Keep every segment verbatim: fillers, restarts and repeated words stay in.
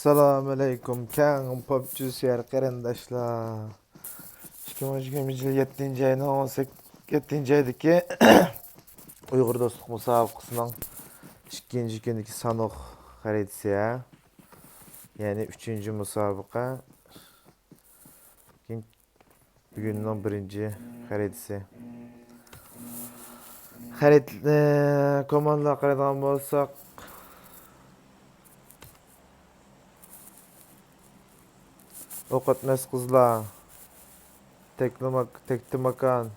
ئەسسالامۇئەلەيكۇم، كەڭ پوپچى سۆيەر قېرىنداشلار. ئىككى مىڭ يىگىرمە يەتتىنچى يىل يەتتىنچى ئاينىڭ ئون سەككىز، يەتتىنچى ئايدىكى ئۇيغۇر دوستلۇق مۇسابىقىسىنىڭ ئىككىنچى كۈنىدىكى سانوق خەرىتىسى، ھە؟ يەنى ئۈچىنچى مۇسابىقە. كېيىن بۈگۈننىڭ بىرىنچى خەرىتىسى. خەرىت، ئە، كوماندىلارغا قارايدىغان بولساق، ئوق ئەتمەس قىزلار، تەكتىماك-، تەكتىماكان،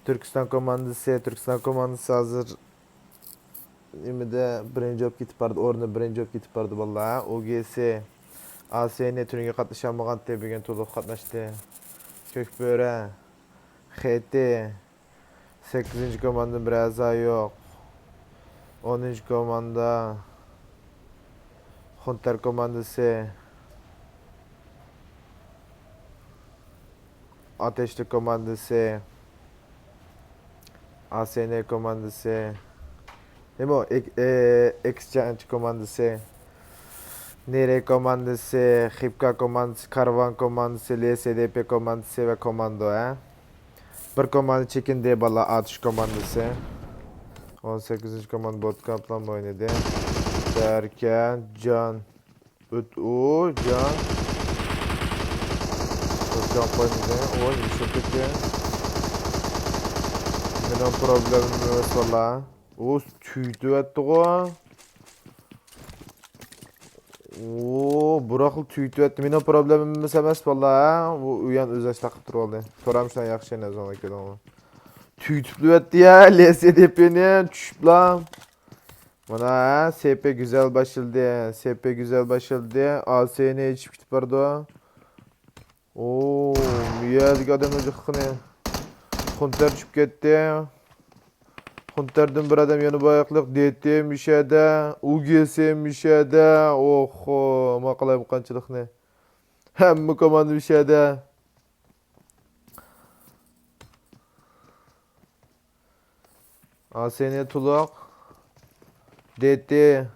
تۈركىستان كوماندىسى، تۈركىستان كوماندىسى ھازىر نېمىدە بىرىنچى بولۇپ كېتىپ باردى، ئورنى بىرىنچى بولۇپ كېتىپ باردى بالىلار. ئۇ گې سى، ئا سى ئېن ئى تۈنۈگۈن قاتنىشالمىغانتى، بۈگۈن تولۇق قاتناشتى. كۆك بۆرە، خې تې، سەككىزىنچى كوماندىدىن بىر ئەزا يوق. ئونىنچى كوماندا، خۇنتەر كوماندىسى. ئاتەشلىك كوماندىسى، ئا سى ئېن ئى كوماندىسى، نېمە ئۇ، ئېك-، ئېكسچېنج كوماندىسى، نېرەي كوماندىسى، خىپكا كوماندىسى، كارۋان كوماندىسى، لې سې دې پې كوماندىسى ۋە كوماندو، ھە؟ بىر كوماندا چېكىندى، بالىلار، ئاتۇش كوماندىسى. ئون سەككىزىنچى كوماندا بوتكامپ بىلەن ئوينىدى. بەركەن، جان. ئۆت، ئۇ، جان. ئۆتكەن قويمىدى. ئۇ، يېشىل تېكى. مېنىڭ پروبلېمام ئەمەس، ۋاللا. ئۇ، تۈگىتىۋەتتىغۇ. ئۇ، بۇراقلا تۈگىتىۋەتتى. مېنىڭ پروبلېمام ئەمەس، ۋاللا، ھە؟ ئۇ، ئۇيان ئۆزەش تاقىپ تۇرۇۋالدى. تورام شۇنداق ياخشى، نەزىڭلار كېلىڭلار. تۈگىتىپلىۋەتتى يا، لېسىدېپىنى، چۈشۈپلا. مانا، سېپى گۈزەل باشلىدى. سېپى گۈزەل باشلىدى. ئاسىينى ئېچىپ كېتىپ بارىدۇ. ئو، مۇ يەردىكى ئادەمنىڭ جىققىنى. خۇنتەر چۈشۈپ كەتتى. خۇنتەردىن بىر ئادەم يەنە باياقلىق. دېتى مۇشەدە. ئۇگېسى مۇشەدە. ئوخو، ما قىلايمۇ قانچىلىقنى. ھەممە كوماندا مۇشەدە. ئاسىنى تولۇق. دېتى.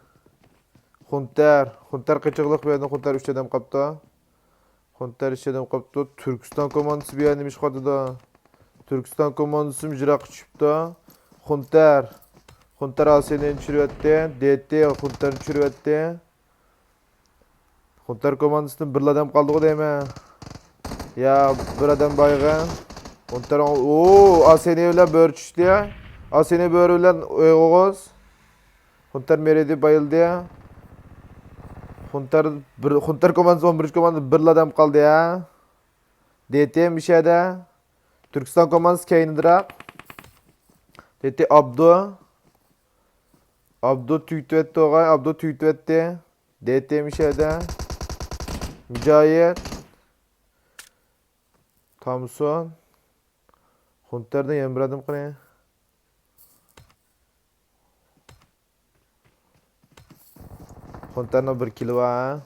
خۇنتەر. خۇنتەر قېچىقلىق بۇ يەردىن. خۇنتەر ئۈچ ئادەم قاپتۇ. خۇنتەر ئۈچ ئادەم قاپتۇ. تۈركىستان كوماندىسى بۇ يەردە نېمە ئىش قىلىۋاتىدۇ؟ تۈركىستان كوماندىسىمۇ يىراققا چۈشۈپتۇ. خۇنتەر. خۇنتەر ئاسىنىنى چۈشۈرۈۋەتتى. دېتى خۇنتەرنى چۈشۈرۈۋەتتى. خۇنتەر كوماندىسىدىن بىرلا ئادەم قالدىغۇ دەيمەن. يا، بىر ئادەم بايغان. خۇنتەر، ئو، ئاسىنى بىلەن بۆرە چۈشتى. ئاسىنى بۆرە بىلەن ئوغۇز. خۇنتەر مېرىدى بايىلدى. خۇنتەر بىر، خۇنتەر كوماندىسى ئون بىرىنچى كوماندا بىرلا ئادەم قالدى يا. دېتى مۇشەدە. تۈركىستان كوماندىسى كەينىدىراق. دېتى ئابدۇ. ئابدۇ تۈگىتىۋەتتى ئوغاي، ئابدۇ تۈگىتىۋەتتى. دېتى مۇشەدە. مۇجاھىد. تامسۇن. خۇنتەردىن يەنە بىر ئادەم قېنى؟ خۇنتەرنىڭ بىر كىلى بار.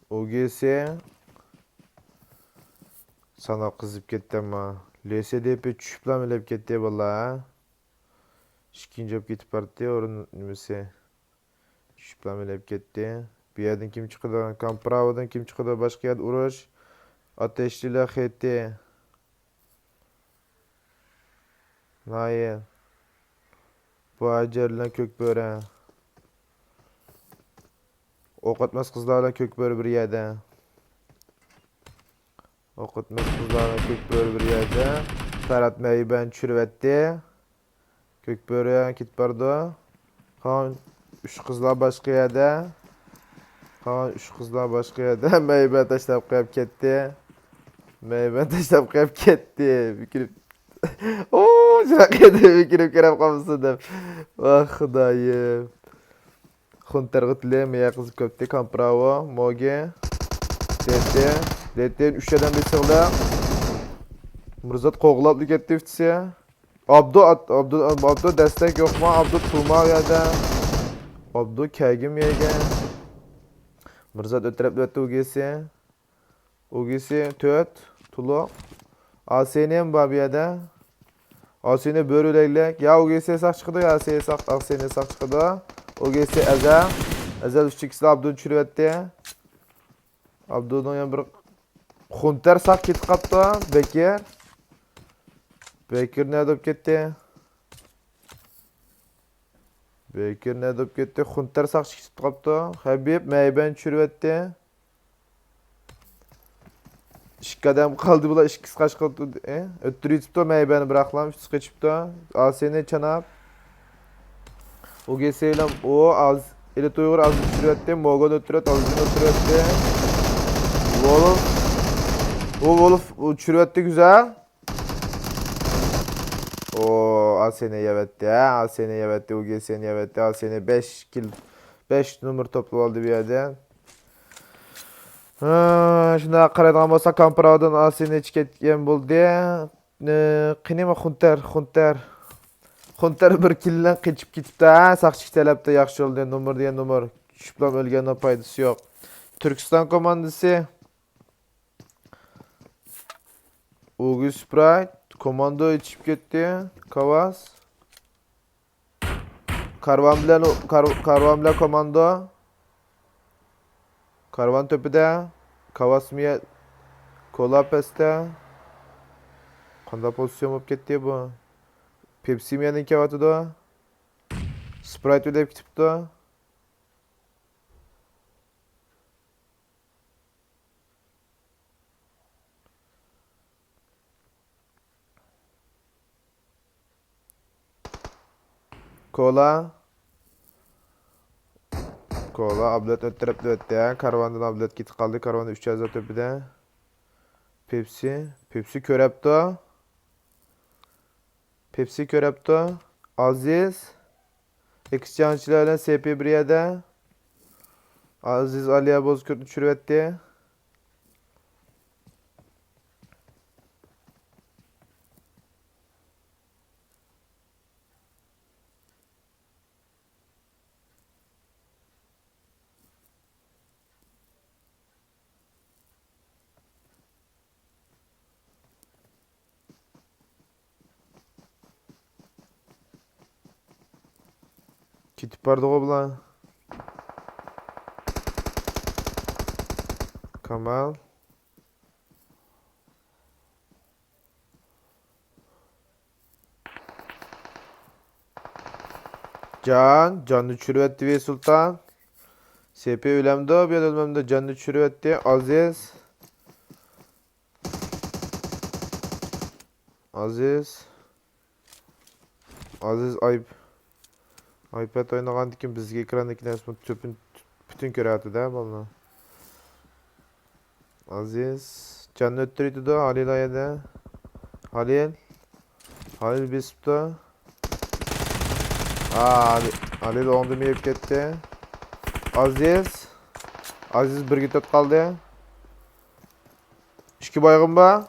ئوگېسى. ساناق قىزىپ كەتتى ئەمما. لېسىدېپى چۈشۈپلا مېلىپ كەتتى باللا. ئىككىنچى بولۇپ كېتىپ بارتتى ئورۇن نېمىسى. چۈشۈپلا مېلىپ كەتتى. بۇ يەردىن كىم چىقىدۇ؟ كامپراۋودىن كىم چىقىدۇ؟ باشقا يەردە ئۇرۇش. ئاتەشلىلەر خېتى. نايىل. بۇھاجىر بىلەن كۆك بۆرە. ئوق ئاتماس قىزلار بىلەن كۆك بۆرە بىر يەردە. ئوق ئاتماس قىزلار بىلەن كۆك بۆرە بىر يەردە. فەرھات مەيبەنى چۈشۈرۈۋەتتى. كۆك بۆرە كېتىپ بارىدۇ. قالغان ئۈچ قىزلار باشقا يەردە. قالغان ئۈچ قىزلار باشقا يەردە. مەيبەنى تاشلاپ قويۇپ كەتتى. مەيبەنى تاشلاپ قويۇپ كەتتى. بىكىرىپ. ئو، شۇنداق يەردە بىكىرىپ كىرىپ قالمىسۇن دەپ. ۋاھ خۇدايىم. خۇنتەر غىتلى، مېيە قىزىپ كەتتى. كامپراۋو، موگى. دېتى. دېتى، ئۈچ ئادەم بېسىغلىق. مىرزات قوغلاپلا كەتتى ئۈچىسى. ئابدۇ ئات-، ئابدۇ، ئابدۇ دەستەك يوقما؟ ئابدۇ تۇرما يەردە. ئابدۇ كەگىم يەگە. مىرزات ئۆترەپ ئۆتتى ئۇگىسى. ئۇگىسى تۆت، تولۇق. ئاسىنىم بار بۇ يەردە. ئاسىنى بۆرە ئۆلەيلىك. يا ئۇ گېسى ساق چىقىدۇ، يا سېنى ساق، ئاسىنى ساق چىقىدۇ. ئۇ گېسى ئەزەل. ئەزەل ئۈچ ئىكىسلا ئابدۇنى چۈشۈرۈۋەتتى. ئابدۇنىڭ يەنە بىر خۇنتەر ساق كېتىپ قاپتۇ. بەكىر. بەكىر نەدە بولۇپ كەتتى؟ بەكىر نەدە بولۇپ كەتتى؟ خۇنتەر ساقچى كېتىپ قاپتۇ. خەبىب مەيبەنى چۈشۈرۈۋەتتى. ئىككى ئادەم قالدى، بۇلار ئىككىسى قاچقان تۇردى. ئۆتتۈرۈۋېتىپتۇ مەيبەنى، بىراقلا ئۈچىسى قېچىپتۇ. ئاسىنى چاناپ. ئۇ گېسى بىلەن ئۇ ئاز، ئېلى تۇيغۇر ئاز چۈشۈرۈۋەتتى. موگان ئۆتتۈرۈۋەتتى، ئازىزنى ئۆتتۈرۈۋەتتى. ۋولف. ئۇ ۋولف، ئۇ چۈشۈرۈۋەتتى، گۈزەل. ئۇ ئاسىنى يەۋەتتى، ھە، ئاسىنى يەۋەتتى، ئۇ گېسىنى يەۋەتتى، ئاسىنى بەش كىل، بەش نومۇر توپلاپ ئالدى بۇ يەردە. ھە، شۇنداق قارايدىغان بولساق، كامپراۋدىن ئاسىنى چىقىپ كەتكەن بولدى. ئە، قېنى خۇنتەر، خۇنتەر. خۇنتەر بىر كىل بىلەن قېچىپ كېتىپتۇ، ھە، ساقچى تەلەپتە ياخشى بولدى. نومۇر دېگەن نومۇر. چۈشۈپلا ئۆلگەننىڭ پايدىسى يوق. تۈركىستان كوماندىسى. ئۇگى سپرايت. كوماندو يېتىشىپ كەتتى. كاۋاس. كارۋان بىلەن، كار-، كارۋان بىلەن كوماندو. كارۋان تۆپىدە. كاۋاسمىيە. كولا پەستە. قانداق پوزىتسىيون بولۇپ كەتتى بۇ؟ پېپسىمۇ يەنە كېلىۋاتىدۇ. سپرايت ئۆلۈپ كېتىپتۇ. كولا. كولا ئابلەت ئۆتتۈرۈپ ئۆتتى. كارۋاندىن ئابلەت كېتىپ قالدى. كارۋاندا ئۈچ ئەزا تۆپىدە. پېپسى. پېپسى كۆرەپتۇ. پېپسى كۆرەپتۇ. ئازىز. ئېكسچېنجچىلار بىلەن سېپى بىر يەردە. ئازىز ئالىيا بوزكۇرتنى چۈشۈرۈۋەتتى. كېتىپ باردىغۇ بۇلار. كامال. جان، جاننى چۈشۈرۈۋەتتى بى سۇلتان. سېپى ئۆلەمدۇ، بۇ يەردە ئۆلمەمدۇ، جاننى چۈشۈرۈۋەتتى. ئازىز. ئازىز. ئازىز ئايپ-، ئايپاد ئوينىغاندىكىن بىزگە ئېكراندىكى نەرسىنى پۈتۈن، پۈتۈن كۆرۈۋاتىدۇ بالىلار. ئازىز جاننى ئۆتتۈرۈۋېتىدۇ، ھالىل ئايەدە. ھالىل. ھالىل بېسىپتۇ. ئا، ھالىل، ھالىل ئوڭدىن يېيىپ كەتتى. ئازىز. ئازىز بىرگە تۆت قالدى. ئىككى بايغىم بار.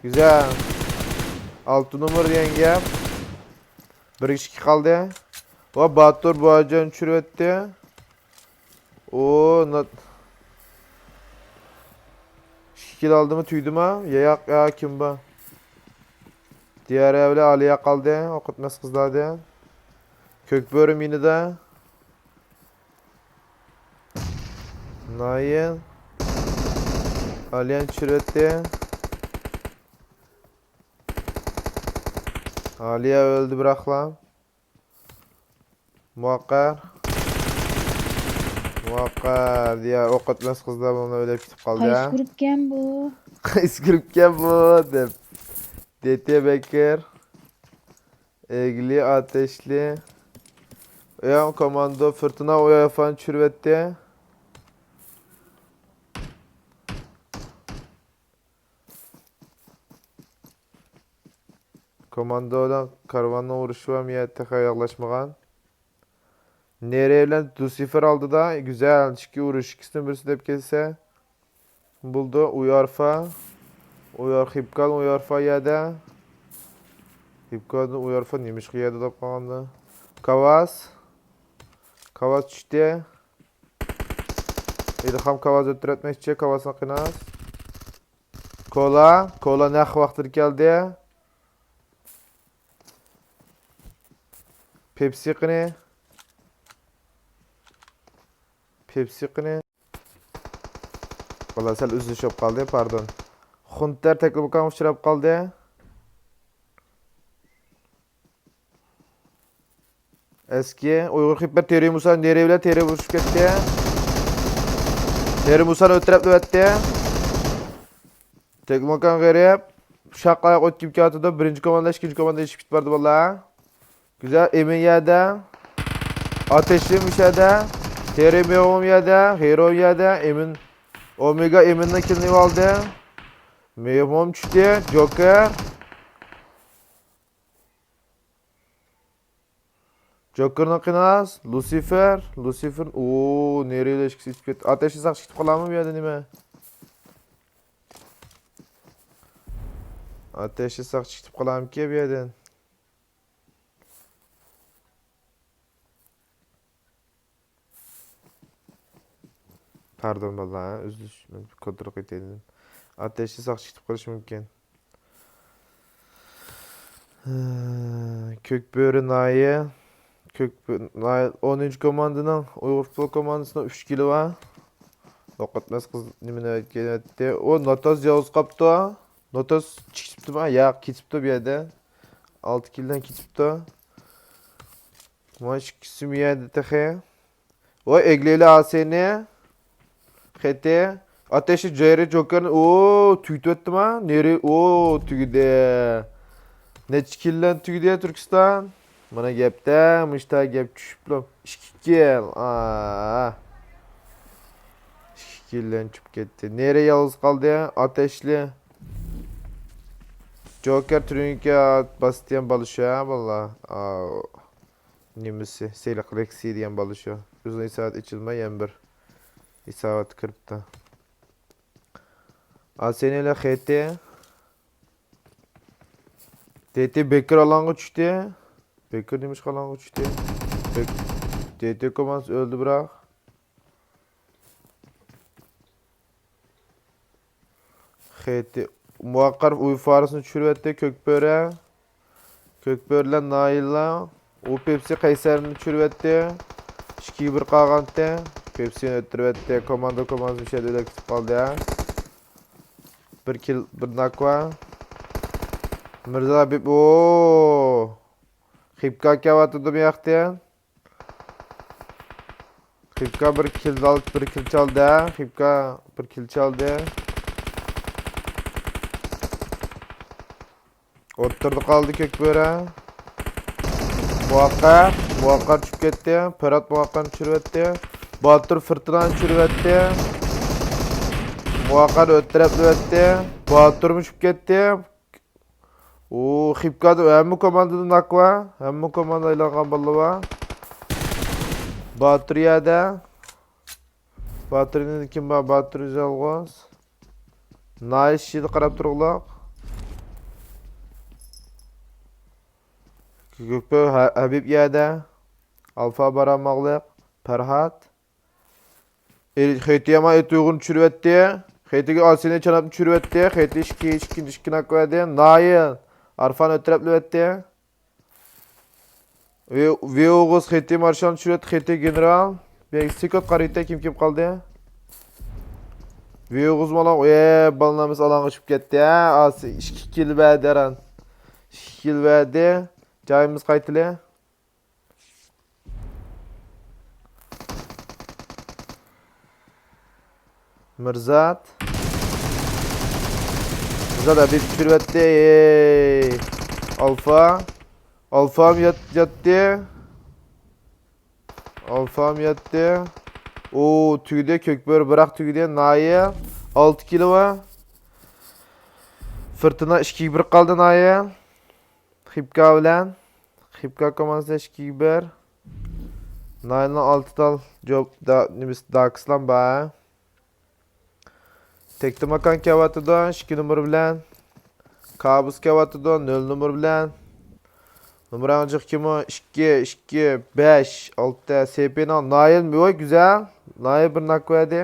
گۈزەل. ئالتە نومۇر دېگەن گەپ. بىر ئىككى قالدى. ۋا باتۇر بۇ جان چۈشۈرۈۋەتتى. ئۇ، نات-، ئىككى كىل ئالدىمۇ تۈگدىمۇ؟ ياق، يا كىم بار؟ دىيارە بىلەن ئالىيا قالدى. ئوقۇتماس قىزلاردىن. كۆك بۆرە مىنىدا. نايىل. ئالىيەنى چۈشۈرۈۋەتتى. ئالىيە ئۆلدى بىراقلا. مۇۋەققەر. مۇۋەققەر. دىيار ئوقۇتماس قىزلار بۇنى ئۆلۈپ كېتىپ قالدى، ھە؟ قايسى گۇرۇپكەن بۇ؟ قايسى گۇرۇپكەن بۇ؟ دەپ. دېتى بەكىر. ئېگلى ئاتەشلى. ئۇيان كوماندو فورتۇنا ئۇيافانى چۈشۈرۈۋەتتى. كوماندو بىلەن كارۋاننىڭ ئۇرۇشى بار، مىيەت تېخى ئاياغلاشمىغان. نېرى بىلەن لۇسىفېر ئالدىدا، گۈزەل، ئىككى ئۇرۇش، ئىككىسىدىن بىرسى دەپ كەلسە. بولدى، ئۇيارفا. ئۇيار-، خىپكال ئۇيارفا يەردە. خىپكالدىن ئۇيارفا نېمىشقا يەردە دەپ قالغاندا؟ كاۋاس. كاۋاس چۈشتى. ئىلھام كاۋاس ئۆتتۈرەتمەكچى، كاۋاسنى قىناس. كولا، كولا نەق ۋاقتىدا كەلدى. پېپسى قېنى؟ پېپسى قېنى؟ والله سەل ئۈزۈلۈش بولۇپ قالدى، پاردون. خۇنتەر تەكلىماكانغا ئۇچراپ قالدى. ئەسكى ئۇيغۇر خىپپەر تېرى مۇسا نېرى بىلەن تېرى ئۇرۇشۇپ كەتتى. تېرى مۇسانى ئۆتتۈرۈپ ئەتتى. تەكلىماكان غېرىب. ئۇششاق ئاياق ئۆتكۈپ كېتىۋاتىدۇ. بىرىنچى كوماندا، ئىككىنچى كوماندا ئېشىپ كېتىپ بارىدۇ باللا. گۈزەل، ئېمىن يەردە. ئاتەشلىم مۇشەدە. تېرى مېغۇم يەردە. غېرو يەردە. ئېمىن. ئومېگا ئېمىننى كىلنى ئالدى. مېغۇم چۈشتى. جوكېر. جوكېرنىڭ قېنى ئاز. لۇسىفېر. لۇسىفېر. ئوو، نېرى ئىلەشكىسى ئېتىپ كەتتى. ئاتەشلىساق چىقىپ قالامۇ بۇ يەردىن نېمە؟ ئاتەشلىساق چىقىپ قالامىكى بۇ يەردىن؟ پاردون باللا، ئۈزۈلۈش، مەن كونترول قىلىپ ئېيتاي دېدىم. ئاتەشلىساق چىقىپ قېلىشى مۇمكىن. كۆكبۆرە ناھىيە. كۆكبۆ-، ناھىيە، ئونىنچى كوماندىنىڭ، ئۇيغۇر پۇتبول كوماندىسىنىڭ ئۈچ كىلى بار. نوقۇتمەس قىز نېمىنى ئەتكەنتى؟ ئۇ ناتاس ياۋۇز قاپتۇ. ناتاس چىقىپتۇما؟ ياق، كېتىپتۇ بۇ يەردە. ئالتە كىلدىن كېتىپتۇ. مانا ئىككىسى بۇ يەردە تېخى. ۋاي، ئەگلەيلى ئاسىنى. خېتى. ئاتەشلىك جېرى جوكېرنى. ئوو، تۈگىتىۋەتتىما؟ نېرى؟ ئوو، تۈگىدى. نەچچە كىللەن تۈگىدى تۈركىستان؟ مانا گەپتە، مۇشتا گەپ چۈشۈپلا. ئىككى كىل. ئا. ئىككى كىللەن چۈشۈپ كەتتى. نېرى يالغۇز قالدى؟ ئاتەشلى. جوكېر تۈرنىكە باستىيان بالىشا، باللا. ئاۋ. نېمىسى، سېرىق رېكسى دېگەن بالا شۇ. ئۆزىنىڭ ھېسابات ئېچىلماي يەنە بىر ھېساباتقا كىرىپتۇ. ئاسېنىلە خېتى. دېتى بېكىر ئالانغا چۈشتى. بېكىر نېمىشقا ئالانغا چۈشتى؟ بېك-، دېتى كوماندىسى ئۆلدى بىراق. خېتى. مۇۋەققەر ئۇي فارىسىنى چۈشۈرۈۋەتتى، كۆكبۆرە. كۆكبۆرىلەر ناھىيەلەر. ئۇ پېپسى قەيسەرنى چۈشۈرۈۋەتتى. ئىككىگە بىر قالغانتى. پېپسىنى ئۆتتۈرۈۋەتتى. كوماندا، كوماندىسى مۇشۇ يەردە ئۆلۈپ كېتىپ قالدى، ھە. بىر كىل، بىر ناك بار. مىرزا ھەبىب، ئوو. خىپكا كەۋاتىدۇ بۇ ياقتىن. خىپكا بىر كىل ئال-، بىر كىل چالدى، ھە؟ خىپكا بىر كىل چالدى. ئوتتۇرىدا قالدى كۆكبۆرە. مۇۋەققەر، مۇۋەققەر چۈشۈپ كەتتى. پىرات مۇۋەققەرنى چۈشۈرۈۋەتتى. باتۇر فىرتىنانى چۈشۈرۈۋەتتى. مۇۋەققەرنى ئۆتتۈرەپلىۋەتتى. باتۇرمۇ چۈشۈپ كەتتى. ئۇ، خىپكادا ھەممە كوماندىدا ناك بار. ھەممە كوماندا ئايلانغان بالىلار بار. باتۇر يەردە. باتۇرنى كىم بار؟ باتۇر يالغۇز. نايس شىدە قاراپ تۇرۇقلۇق. كۆكبۆ ھە-، ھەبىب يەردە. ئالفا باراماغلىق. پەرھات. ئېل-، خېتى يامان ئېتىغۇنى چۈشۈرۈۋەتتى. خېتىگە ئاسىنى چاناپنى چۈشۈرۈۋەتتى. خېتى ئىككى، ئىككىنچى ئىككى ناك بەردى. نايىل ئارفان ئۆتتۈرەپلىۋەتتى. ۋېئوغۇز خېتى مارشالنى چۈشۈرۈۋەتتى. خېتى گېنېرال. بىر سېكۇنت قارىيتتى، كىم كىم قالدى. ۋېئوغۇز مالا، ئە، بالىنامىز ئالاڭغا چۈشۈپ كەتتى. ھە، ئاسى ئىككى كىل بەردى ھەران. ئىككى كىل بەردى. جايىمىز قايتىلى. مىرزات. مىرزات ھەبىب چۈشۈرۈۋەتتى. ئەي. ئالفا. ئالفام يات-، ياتتى. ئالفام ياتتى. ئو، تۈگىدى. كۆكبۆرە بىراق تۈگىدى. نايىل. ئالتە كىلو. فىرتىنا ئىككىگە بىر قالدى نايىل. خىپكا بىلەن. خىپكا كوماندىسى ئىككىگە بىر. نايىلنىڭ ئالتە تال جوب دا-، نېمىسى، داكىسلام بار. تەكتىماكان كەۋاتىدۇ، ئىككى نومۇر بىلەن. كابۇس كەۋاتىدۇ، نۆل نومۇر بىلەن. نومۇر ئەڭ جىق كىمۇ؟ ئىككى، ئىككى، بەش، ئالتە. سېپىنىڭ نايىل، ۋاي، گۈزەل. نايىل بىر ناك بەردى.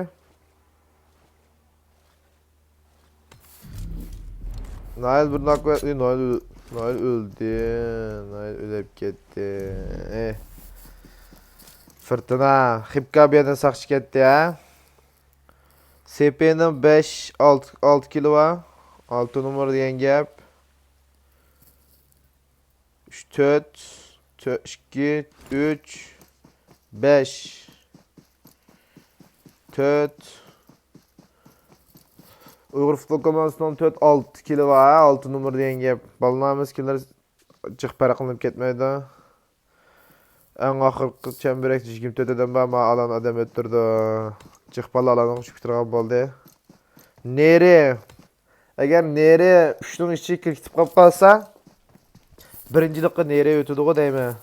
نايىل بىر ناك بەردى، نايىل. نايل ئۆلدى. نايل ئۆلۈپ كەتتى. ئېھ. فىرتىنا. خىبكا بۇ يەردىن ساقچى كەتتى، ھە؟ سېپىنىڭ بەش، ئالتە، ئالتە كىلو بار. ئالتە نومۇر دېگەن گەپ. ئۈچ، تۆت، تۆ-، ئىككى، ئۈچ، بەش، تۆت. ئۇيغۇر فۇتبول كوماندىسىنىڭ تۆت، ئالتە كىلو بار، ھە؟ ئالتە نومۇر دېگەن گەپ. بالىلار ھەممىسى كىملەر جىق پەرقلىنىپ كەتمەيدۇ. ئەڭ ئاخىرقى چەمبىرەكتە يىگىرمە تۆت ئادەم بار، مانا ئالان ئادەم ئۆتتۈردى. جىق بالا ئالانغا چۈشۈپ تۇرغان بولدى. نېرى. ئەگەر نېرى ئۈچنىڭ ئىچىگە كىرىپ قالسا، بىرىنچىلىكقا نېرى ئۆتىدىغۇ دەيمەن.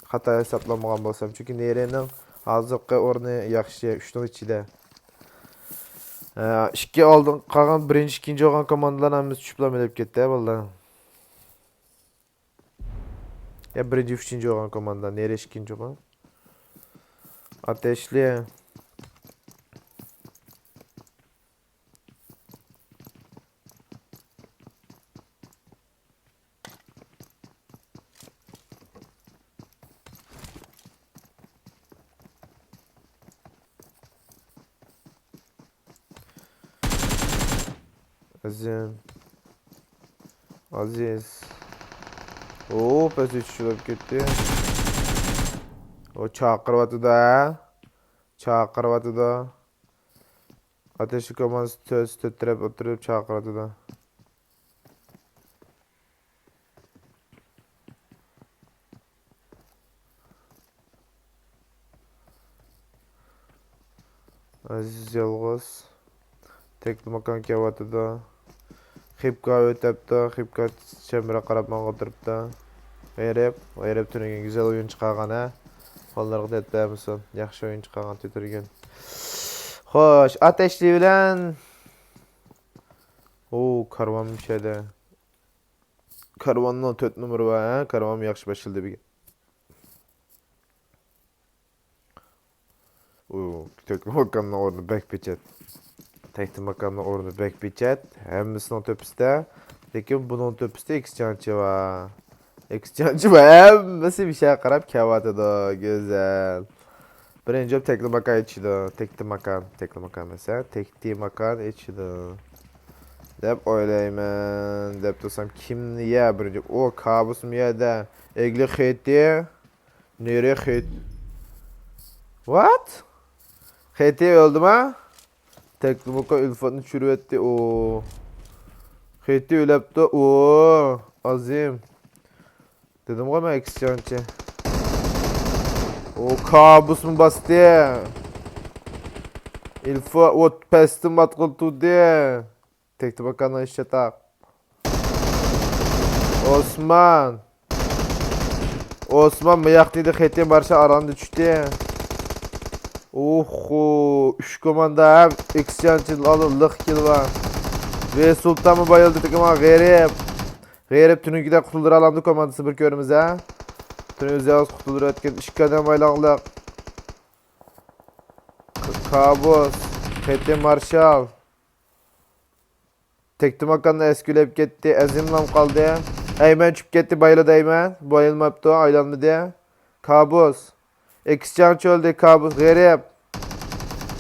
خاتا ھېسابلانمىغان بولسام، چۈنكى نېرىنىڭ ھازىرقى ئورنى ياخشى، ئۈچنىڭ ئىچىدە. ئە، ئىككى ئالدىن قالغان بىرىنچى، ئىككىنچى بولغان كوماندىلار ھەممىسى چۈشۈپلا ئۆلۈپ كەتتى، بالىلار. يا بىرىنچى، ئۈچىنچى بولغان كوماندا، نېرى ئىككىنچى بولغان. ئاتەشلى. ئەزىم. ئازىز. ئوو، پەس ئۆچۈشۈپ كەتتى. ئو، چاقىرىۋاتىدۇ، ھە؟ چاقىرىۋاتىدۇ. ئاتەشلىك كوماندىسى تۆت، تۆت تەرەپ ئولتۇرۇپ چاقىرىۋاتىدۇ. ئەزىز يالغۇز. تەكلىماكان كېلىۋاتىدۇ. خىبكا ئۆتەپتۇ. خىبكا چەمبىرەك قاراپ ماڭغا تۇرۇپتۇ. غېرىب، غېرىب تۈنۈگۈن گۈزەل ئويۇن چىقارغان، ھە؟ قوللىرىغا دەرد بەرمىسۇن. ياخشى ئويۇن چىقارغان تۈنۈگۈن. خوش، ئاتەشلى بىلەن. ئوو، كارۋان مۇشەدە. كارۋاننىڭ تۆت نومۇرى بار، ھە؟ كارۋانمۇ ياخشى باشلىدى بۈگۈن. ئۇ، تەكلىماكاننىڭ ئورنى بەك بىچەت. تەكلىماكاننىڭ ئورنى بەك بىچەت. ھەممىسىنىڭ تۆپىسىدە. لېكىن بۇنىڭ تۆپىسىدە ئېكسچېنجى بار. ئېكسچېنجى بار. ھەممىسى بىر شەيگە قاراپ كېلىۋاتىدۇ. گۈزەل. بىرىنچى بولۇپ تەكلىماكان ئېچىدۇ. تەكلىماكان. تەكلىماكان ئەمەس، ھە؟ تەكلىماكان ئېچىدۇ. دەپ ئويلايمەن. دەپ تۇرسام كىمنى يە بىرىنچى؟ ئۇ، كابۇسمۇ يەردە. ئېگلى خېتى. نېرى خېت-، What؟ خېتى ئۆلدىما؟ تەكلىماكان ئۈلفەتنى چۈشۈرۈۋەتتى. ئۇ. خېتى ئۆلەپتۇ. ئۇ. ئازىم. دېدىمغۇ مەن ئېكسچېنجى. ئۇ، كابۇسمۇ باستى. ئىلفا ئوت پەستىن باتقىلى تۇردى. تەكتىماكاننىڭ ئىشى چاتاق. ئوسمان. ئوسمان مىياقنى يېدى، خېتى مارشال ئاراندا چۈشتى. ئوھو، ئۈچ كوماندا ھەم ئېكسچېنجدىن ئالدى لىق كىل بار. ۋە سۇلتانمۇ بايىلدى، تېخىمۇ غېرىب. غېرىب تۈنۈگۈدەك قۇتۇلدۇرالامدۇ كوماندىسىنى بىر كۆرىمىز ھە. تۈنۈگۈ ئۆزى قۇتۇلدۇرۇۋەتكەن ئىككى ئادەم بايلىقلىق. ك-، كابۇس، خېتى مارشال. تەكتىماكاننى ئەسكۈلەپ كەتتى، ئەزىملام قالدى. ئەيمەن چۈشۈپ كەتتى، بايىلىدۇ ئەيمەن. بايىلماپتۇ، ئايلانمىدى. كابۇس. ئېكسچېنج ئۆلدى، كابۇس. غېرىب.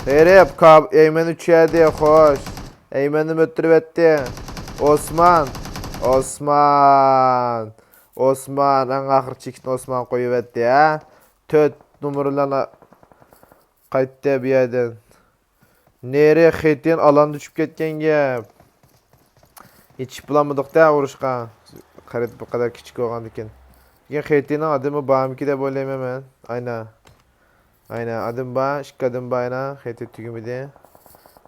غېرىب، كاب-، ئەيمەننى چۈشەردى، خوش. ئەيمەننى ئۆتتۈرۈۋەتتى. ئوسمان. ئوسمان. ئوسمان، ئەڭ ئاخىرى چېكىتنى ئوسمان قويۇۋەتتى، ھە؟ تۆت نومۇرلارنى قايتتى بۇ يەردىن. نېرى خېتىن ئالاندا چۈشۈپ كەتكەن گەپ. يېتىشىپ بولالمىدۇق-دە ئۇرۇشقا. خەرىتە بۇ قەدەر كىچىك بولغاندىكىن. لېكىن خېتىنىڭ ئادىمى بارمىكى دەپ ئويلايمەن مەن. ئاينا. ئاينا، ئادىم بار، ئىككى ئادىم بار ئاينا. خېتى تۈگىمىدى.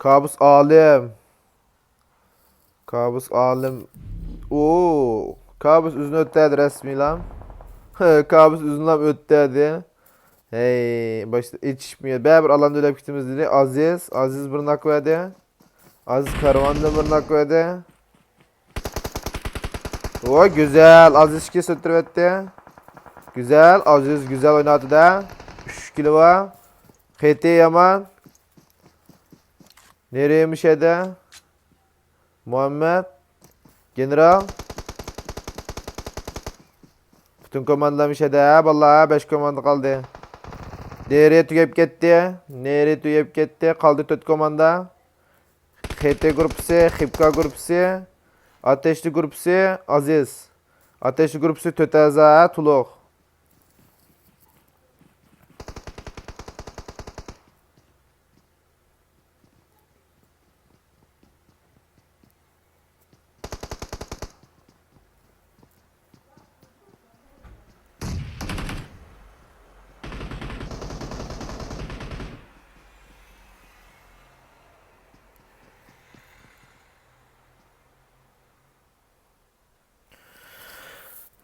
كابۇس ئالىم. كابۇس ئالىم. ئوو. كابۇس ئۆزىنى ئۆتتەدى رەسمىيلام. كابۇس ئۆزىنىلام ئۆتتەدى. ھەي، باشتا ئېچىشمىدى. بەرىبىر ئالاندا ئۆلەپ كېتىمىز دېدى. ئازىز، ئازىز بىر ناك بەردى. ئازىز كارۋاندىن بىر ناك بەردى. ۋاي، گۈزەل، ئازىز ئىككى سۆتتۈرۈۋەتتى. گۈزەل، ئازىز گۈزەل ئويناۋاتىدۇ. ئۈچ كىلو بار. خېتى يامان. نېرى مۇشەدە؟ مۇھەممەد، گېنېرال. پۈتۈن كوماندىلار مۇشۇ يەردە، ھە، بالىلار، ھە، بەش كوماندا قالدى. نېرى تۈگەپ كەتتى. نېرى تۈگەپ كەتتى. قالدى تۆت كوماندا. خېتى گۇرۇپپىسى، خىپكا گۇرۇپپىسى، ئاتەشلى گۇرۇپپىسى، ئازىز. ئاتەشلى گۇرۇپپىسى تۆت ئەزا، ھە، تولۇق.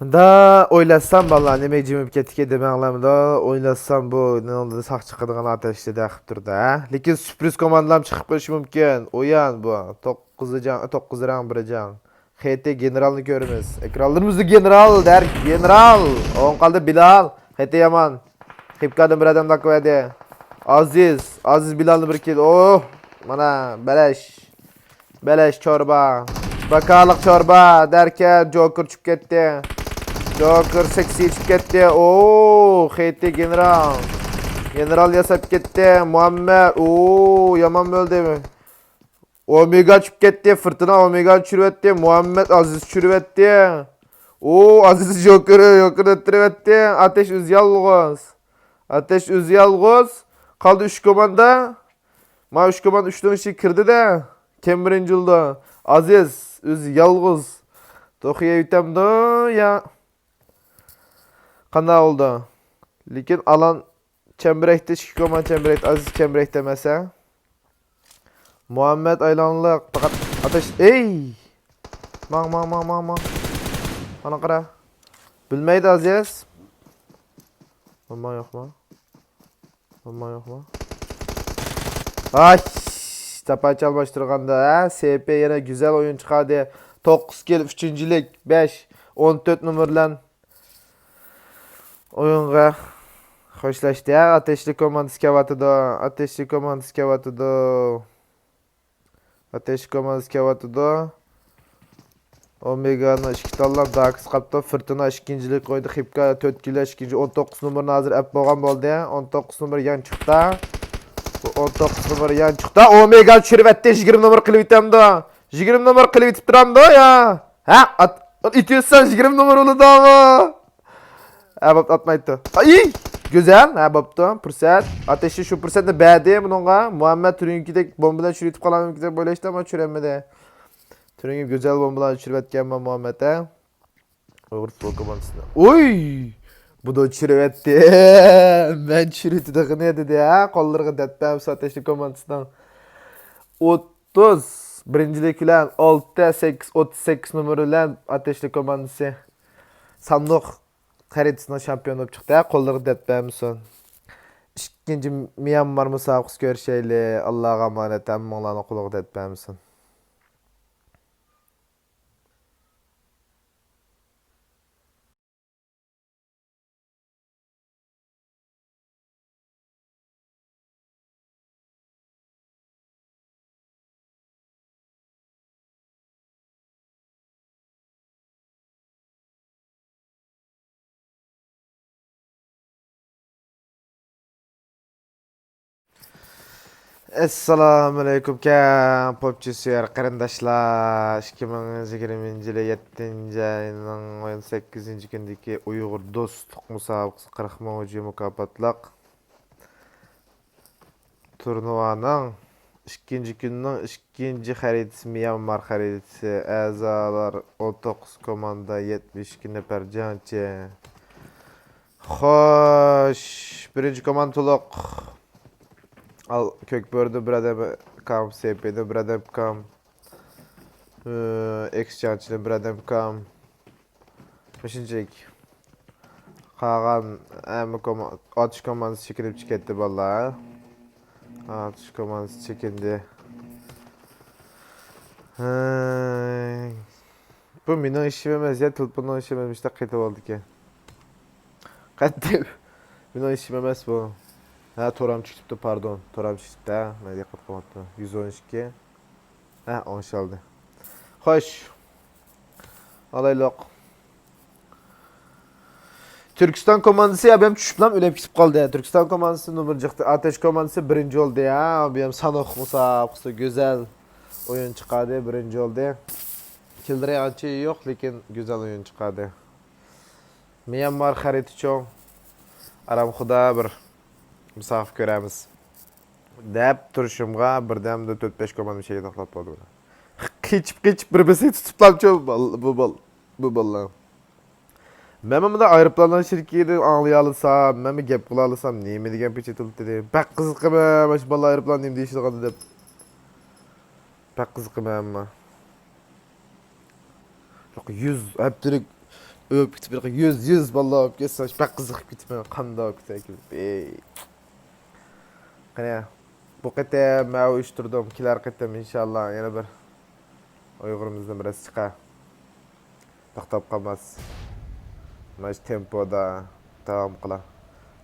مۇندا ئويلاشسام، بالىلار، نېمە جىمىپ كەتتىكى دېمەڭلار، مۇندا ئويلاشسام، بۇ نېمىدۇ، ساق چىقىدىغان ئاتەشلى دەخىپ تۇرىدۇ، ھە؟ لېكىن سۈرپرىز كوماندىلارمۇ چىقىپ قېلىشى مۇمكىن. ئويان بۇ. توققۇز جەڭ، توققۇز رەڭ، بىر جەڭ. خېتى گېنېرالنى كۆرىمىز. ئېكرانلىرىمىزدا گېنېرال، دەر، گېنېرال. ئوڭ قالدى بىلال. خېتى يامان. خىپكادىن بىر ئادەم داكىۋەردى. ئازىز، ئازىز بىلالنى بىر كىل. ئوھ، مانا، بەلەش. بەلەش چوربا. باكالىق چوربا. دەركەن، جوكېر چۈشۈپ كەتتى. جوكېر سەكسى چۈشۈپ كەتتى. ئوھ، خېتى گېنېرال. گېنېرال ياساپ كەتتى. مۇھەممەد، ئوھ، يامان بولدى. ئومېگا چۈشۈپ كەتتى، فىرتىنا ئومېگانى چۈشۈرۈۋەتتى، مۇھەممەد ئازىز چۈشۈرۈۋەتتى. ئۇ ئازىز جوكېرى، جوكېرنى ئۆلتۈرۈۋەتتى. ئاتەش ئۆزى يالغۇز. ئاتەش ئۆزى يالغۇز. قالدى ئۈچ كوماندا. ما ئۈچ كوماندا ئۈچنىڭ ئىچىگە كىردى-دە. كىم بىرىنچى بولدى؟ ئازىز ئۆزى يالغۇز. توخۇ يەۋېتەمدۇ يا؟ قانداق بولدى؟ لېكىن ئالان چەمبىرەكتە ئىككى كوماندا چەمبىرەكتە، ئازىز چەمبىرەكتە ئەمەس ھە؟ مۇھەممەد ئايلانلىق پەقەت ئاتەش. ئەي! ماڭ، ماڭ، ماڭ، ماڭ، ماڭ. مانا قارا. بىلمەيدۇ ئازىز. بولما يوقما؟ بولما يوقما؟ ئاي! تاپانچا ئالماشتۇرغاندا ھە؟ سېپى يەنە گۈزەل ئويۇن چىقاردى. توققۇز كىل، ئۈچىنچىلىك، بەش، ئون تۆت نومۇر بىلەن ئويۇنغا خوشلاشتى. ھە، ئاتەشلىك كوماندىسى كەۋاتىدۇ. ئاتەشلىك كوماندىسى كەۋاتىدۇ. ئاتەشلىك كوماندىسى كەۋاتىدۇ. ئومېگانىڭ ئىككى تاللا داكىسى قاپتۇ. فىرتىنا ئىككىنچىلىك قويدى. خىپكا تۆت كىلو ئىككىنچى. ئون توققۇز نومۇرنى ھازىر ئەپ بولغان بولدى. ئون توققۇز نومۇر يانچۇقتا. بۇ ئون توققۇز نومۇر يانچۇقتا. ئومېگا چۈشۈرۈۋەتتى. يىگىرمە نومۇر قىلىۋېتەمدۇ؟ يىگىرمە نومۇر قىلىۋېتىپ تۇرامدۇ يا؟ ھە؟ ئات-، ئېتىۋەتسەڭ يىگىرمە نومۇر بولىدۇ. ھە، بوپتۇ، ئاتمايتتى. ئاي! گۈزەل. ھە، بوپتۇ. پۇرسەت. ئاتەشلىك شۇ پۇرسەتنى بەردى بۇنىڭغا. مۇھەممەد تۈنۈگۈنكىدەك بومبا بىلەن چۈشۈرۈۋېتىپ قالامدىكىن دەپ ئويلاشتى، ئەمما چۈشۈرەلمىدى. تۈنۈگۈن گۈزەل بومبا بىلەن چۈشۈرۈۋەتكەنمەن مۇھەممەد، ھە. ئۇيغۇر فۇتبول كوماندىسىنى. ئۇي! بۇدا چۈشۈرۈۋەتتى. مەن چۈشۈرۈۋېتىدىغىنى دېدى، ھە. قوللىرىغا دەرد بەرمىسۇن ئاتەشلىك كوماندىسىنىڭ. ئوتتۇز بىرىنچىلىك بىلەن ئالتە سەككىز، ئوتتۇز سەككىز نومۇر بىلەن ئاتەشلىك كوماندىسى ساندۇق خەرىتىسىنىڭ شامپىيونى بولۇپ چىقتى. قوللىرىغا دەرد بەرمىسۇن. ئىككىنچى ميانمار مۇسابىقىسى كۆرۈشەيلى. ئاللاغا ئامانەت، ھەممىڭلارنىڭ قولىغا دەرد بەرمىسۇن. ئەسسالامۇئەلەيكۇم كەڭ پوپچى سۆيەر قېرىنداشلار. ئىككى مىڭ يىگىرمىنچى يىلى يەتتىنچى ئاينىڭ ئون سەككىزىنچى كۈنىدىكى ئۇيغۇر دوستلۇق مۇسابىقىسى قىرىق مىڭ ئۈچ يۈز مۇكاپاتلىق تۇرنىۋانىڭ ئىككىنچى كۈنىنىڭ ئىككىنچى خەرىتىسى، ميانمار خەرىتىسى. ئەزالار ئون توققۇز كوماندا، يەتمىش ئىككى نەپەر جەڭچى. خوش، بىرىنچى كوماندا تولۇق. ئال، كۆك بۆرىدە بىر ئادەم كام، سېپىدە بىر ئادەم كام. ئېكس جەڭچىدە بىر ئادەم كام. مۇشۇنچىلىك. قالغان ھەممە كوما-، ئاتۇش كوماندىسى چېكىنىپ چىقىپ كەتتى بالىلار. ئاتۇش كوماندىسى چېكىندى. ھەي. بۇ مېنىڭ ئىشىم ئەمەس يا، تېلېفوننىڭ ئىشى ئەمەس، مۇشۇنداق قېتىۋالدىكەن. قەتئىي مېنىڭ ئىشىم ئەمەس بۇ. ھە، تورام چۈشۈپتۇ، پاردون. تورام چۈشۈپتۇ، ھە. مەن دىققەت قىلماپتىمەن. يۈز ئون ئىككى. ھە، ئوڭشالدى. خوش. ئالايلۇق. تۈركىستان كوماندىسى ئابىيام چۈشۈپلام ئۆلۈپ كېتىپ قالدى. تۈركىستان كوماندىسى نومۇر جىقتى. ئاتەش كوماندىسى بىرىنچى بولدى ھە. ئابىيام سانوق مۇسابىقىسى گۈزەل ئويۇن چىقاردى، بىرىنچى بولدى. كىللېرى ئانچە يوق، لېكىن گۈزەل ئويۇن چىقاردى. ميانمار خەرىتە چوڭ. ئارام خۇدا بىر مۇسابىقە كۆرەمىز دەپ تۇرۇشۇمغا، بىردەمدە تۆت بەش كوماندا مىشەگە تاقلاپ بولدى. قېچىپ، قېچىپ بىر بىرسىنى تۇتۇپلامچۇ بۇ بال-، بۇ بال-، بۇ بالىلار. مەنمۇ مۇنداق ئايروپىلانلار شىركىتىدىن ئاڭلىيالىسام، مەنمۇ گەپ قىلالىسام، نېمە دېگەن پېچەت ئۇلتىدى. بەك قىزىقىمەن، مانا شۇ بالىلار ئايروپىلان نېمە دېيىشىدىغاندۇ دەپ. بەك قىزىقىمەن ئەمما. يۈز ھەپتىلىك ئۆپ كېتىپ، يۈز، يۈز بالىلار ئۆپ كەتسە، بەك قىزىقىپ كېتىمەن. قانداق ئۆپ كېتەركىن؟ ئېي. قېنى، بۇ قېتىم مەن ئۇيۇشتۇردۇم. كېلەر قېتىم ئىنشاللا يەنە بىر ئۇيغۇرىمىزدىن بىرەرسى چىقار. توختاپ قالماس. مانا شۇ تېمپودا داۋام قىلا.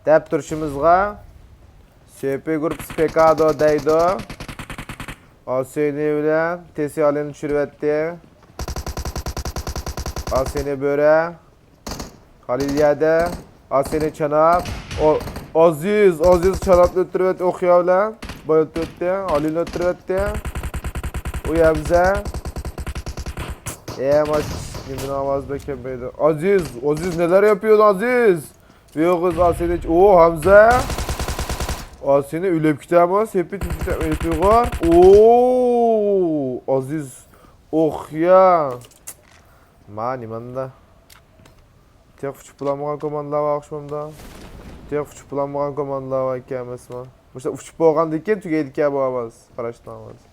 دەپ تۇرۇشىمىزغا، سېپى گۇرۇپپىسى پېكادو دەيدۇ. ئاسىنى بىلەن تېسى ئالىنى چۈشۈرۈۋەتتى. ئاسىنى بۆرە. خالىل يەردە. ئاسىنى چاناپ. ئو-، ئازىز، ئازىز چاناپنى ئۆتتۈرۈۋەتتى ئوقيا بىلەن. بايىلتىۋەتتى. ئالىنى ئۆتتۈرۈۋەتتى. ئۇ ھەمزە. ئەي، ماش، نېمىنىڭ ئاۋازى بەك كەلمەيدۇ؟ ئازىز، ئازىز، نېلەر ياپىيۇسەن، ئازىز؟ يوغىز، ئاسىنى، ئو، ھەمزە. ئاسىنى ئۆلۈپ كېتەمۇ، سېپى تېتىپ كېتەمۇ، ئۇيغۇر. ئو، ئازىز. ئوخ، يا. ما، نېماندا؟ تېخى ئۇچۇپ بولالمىغان كوماندىلار بار ئوخشىمامدا؟ تېخى ئۇچۇپ بولالمىغان كوماندىلار بار ئىكەن ئەمەسمۇ؟ مۇشۇ ئۇچۇپ بولغاندىن كېيىن تۈگەيدىكەن بۇ ئاۋاز، قاراشنىڭ ئاۋازى.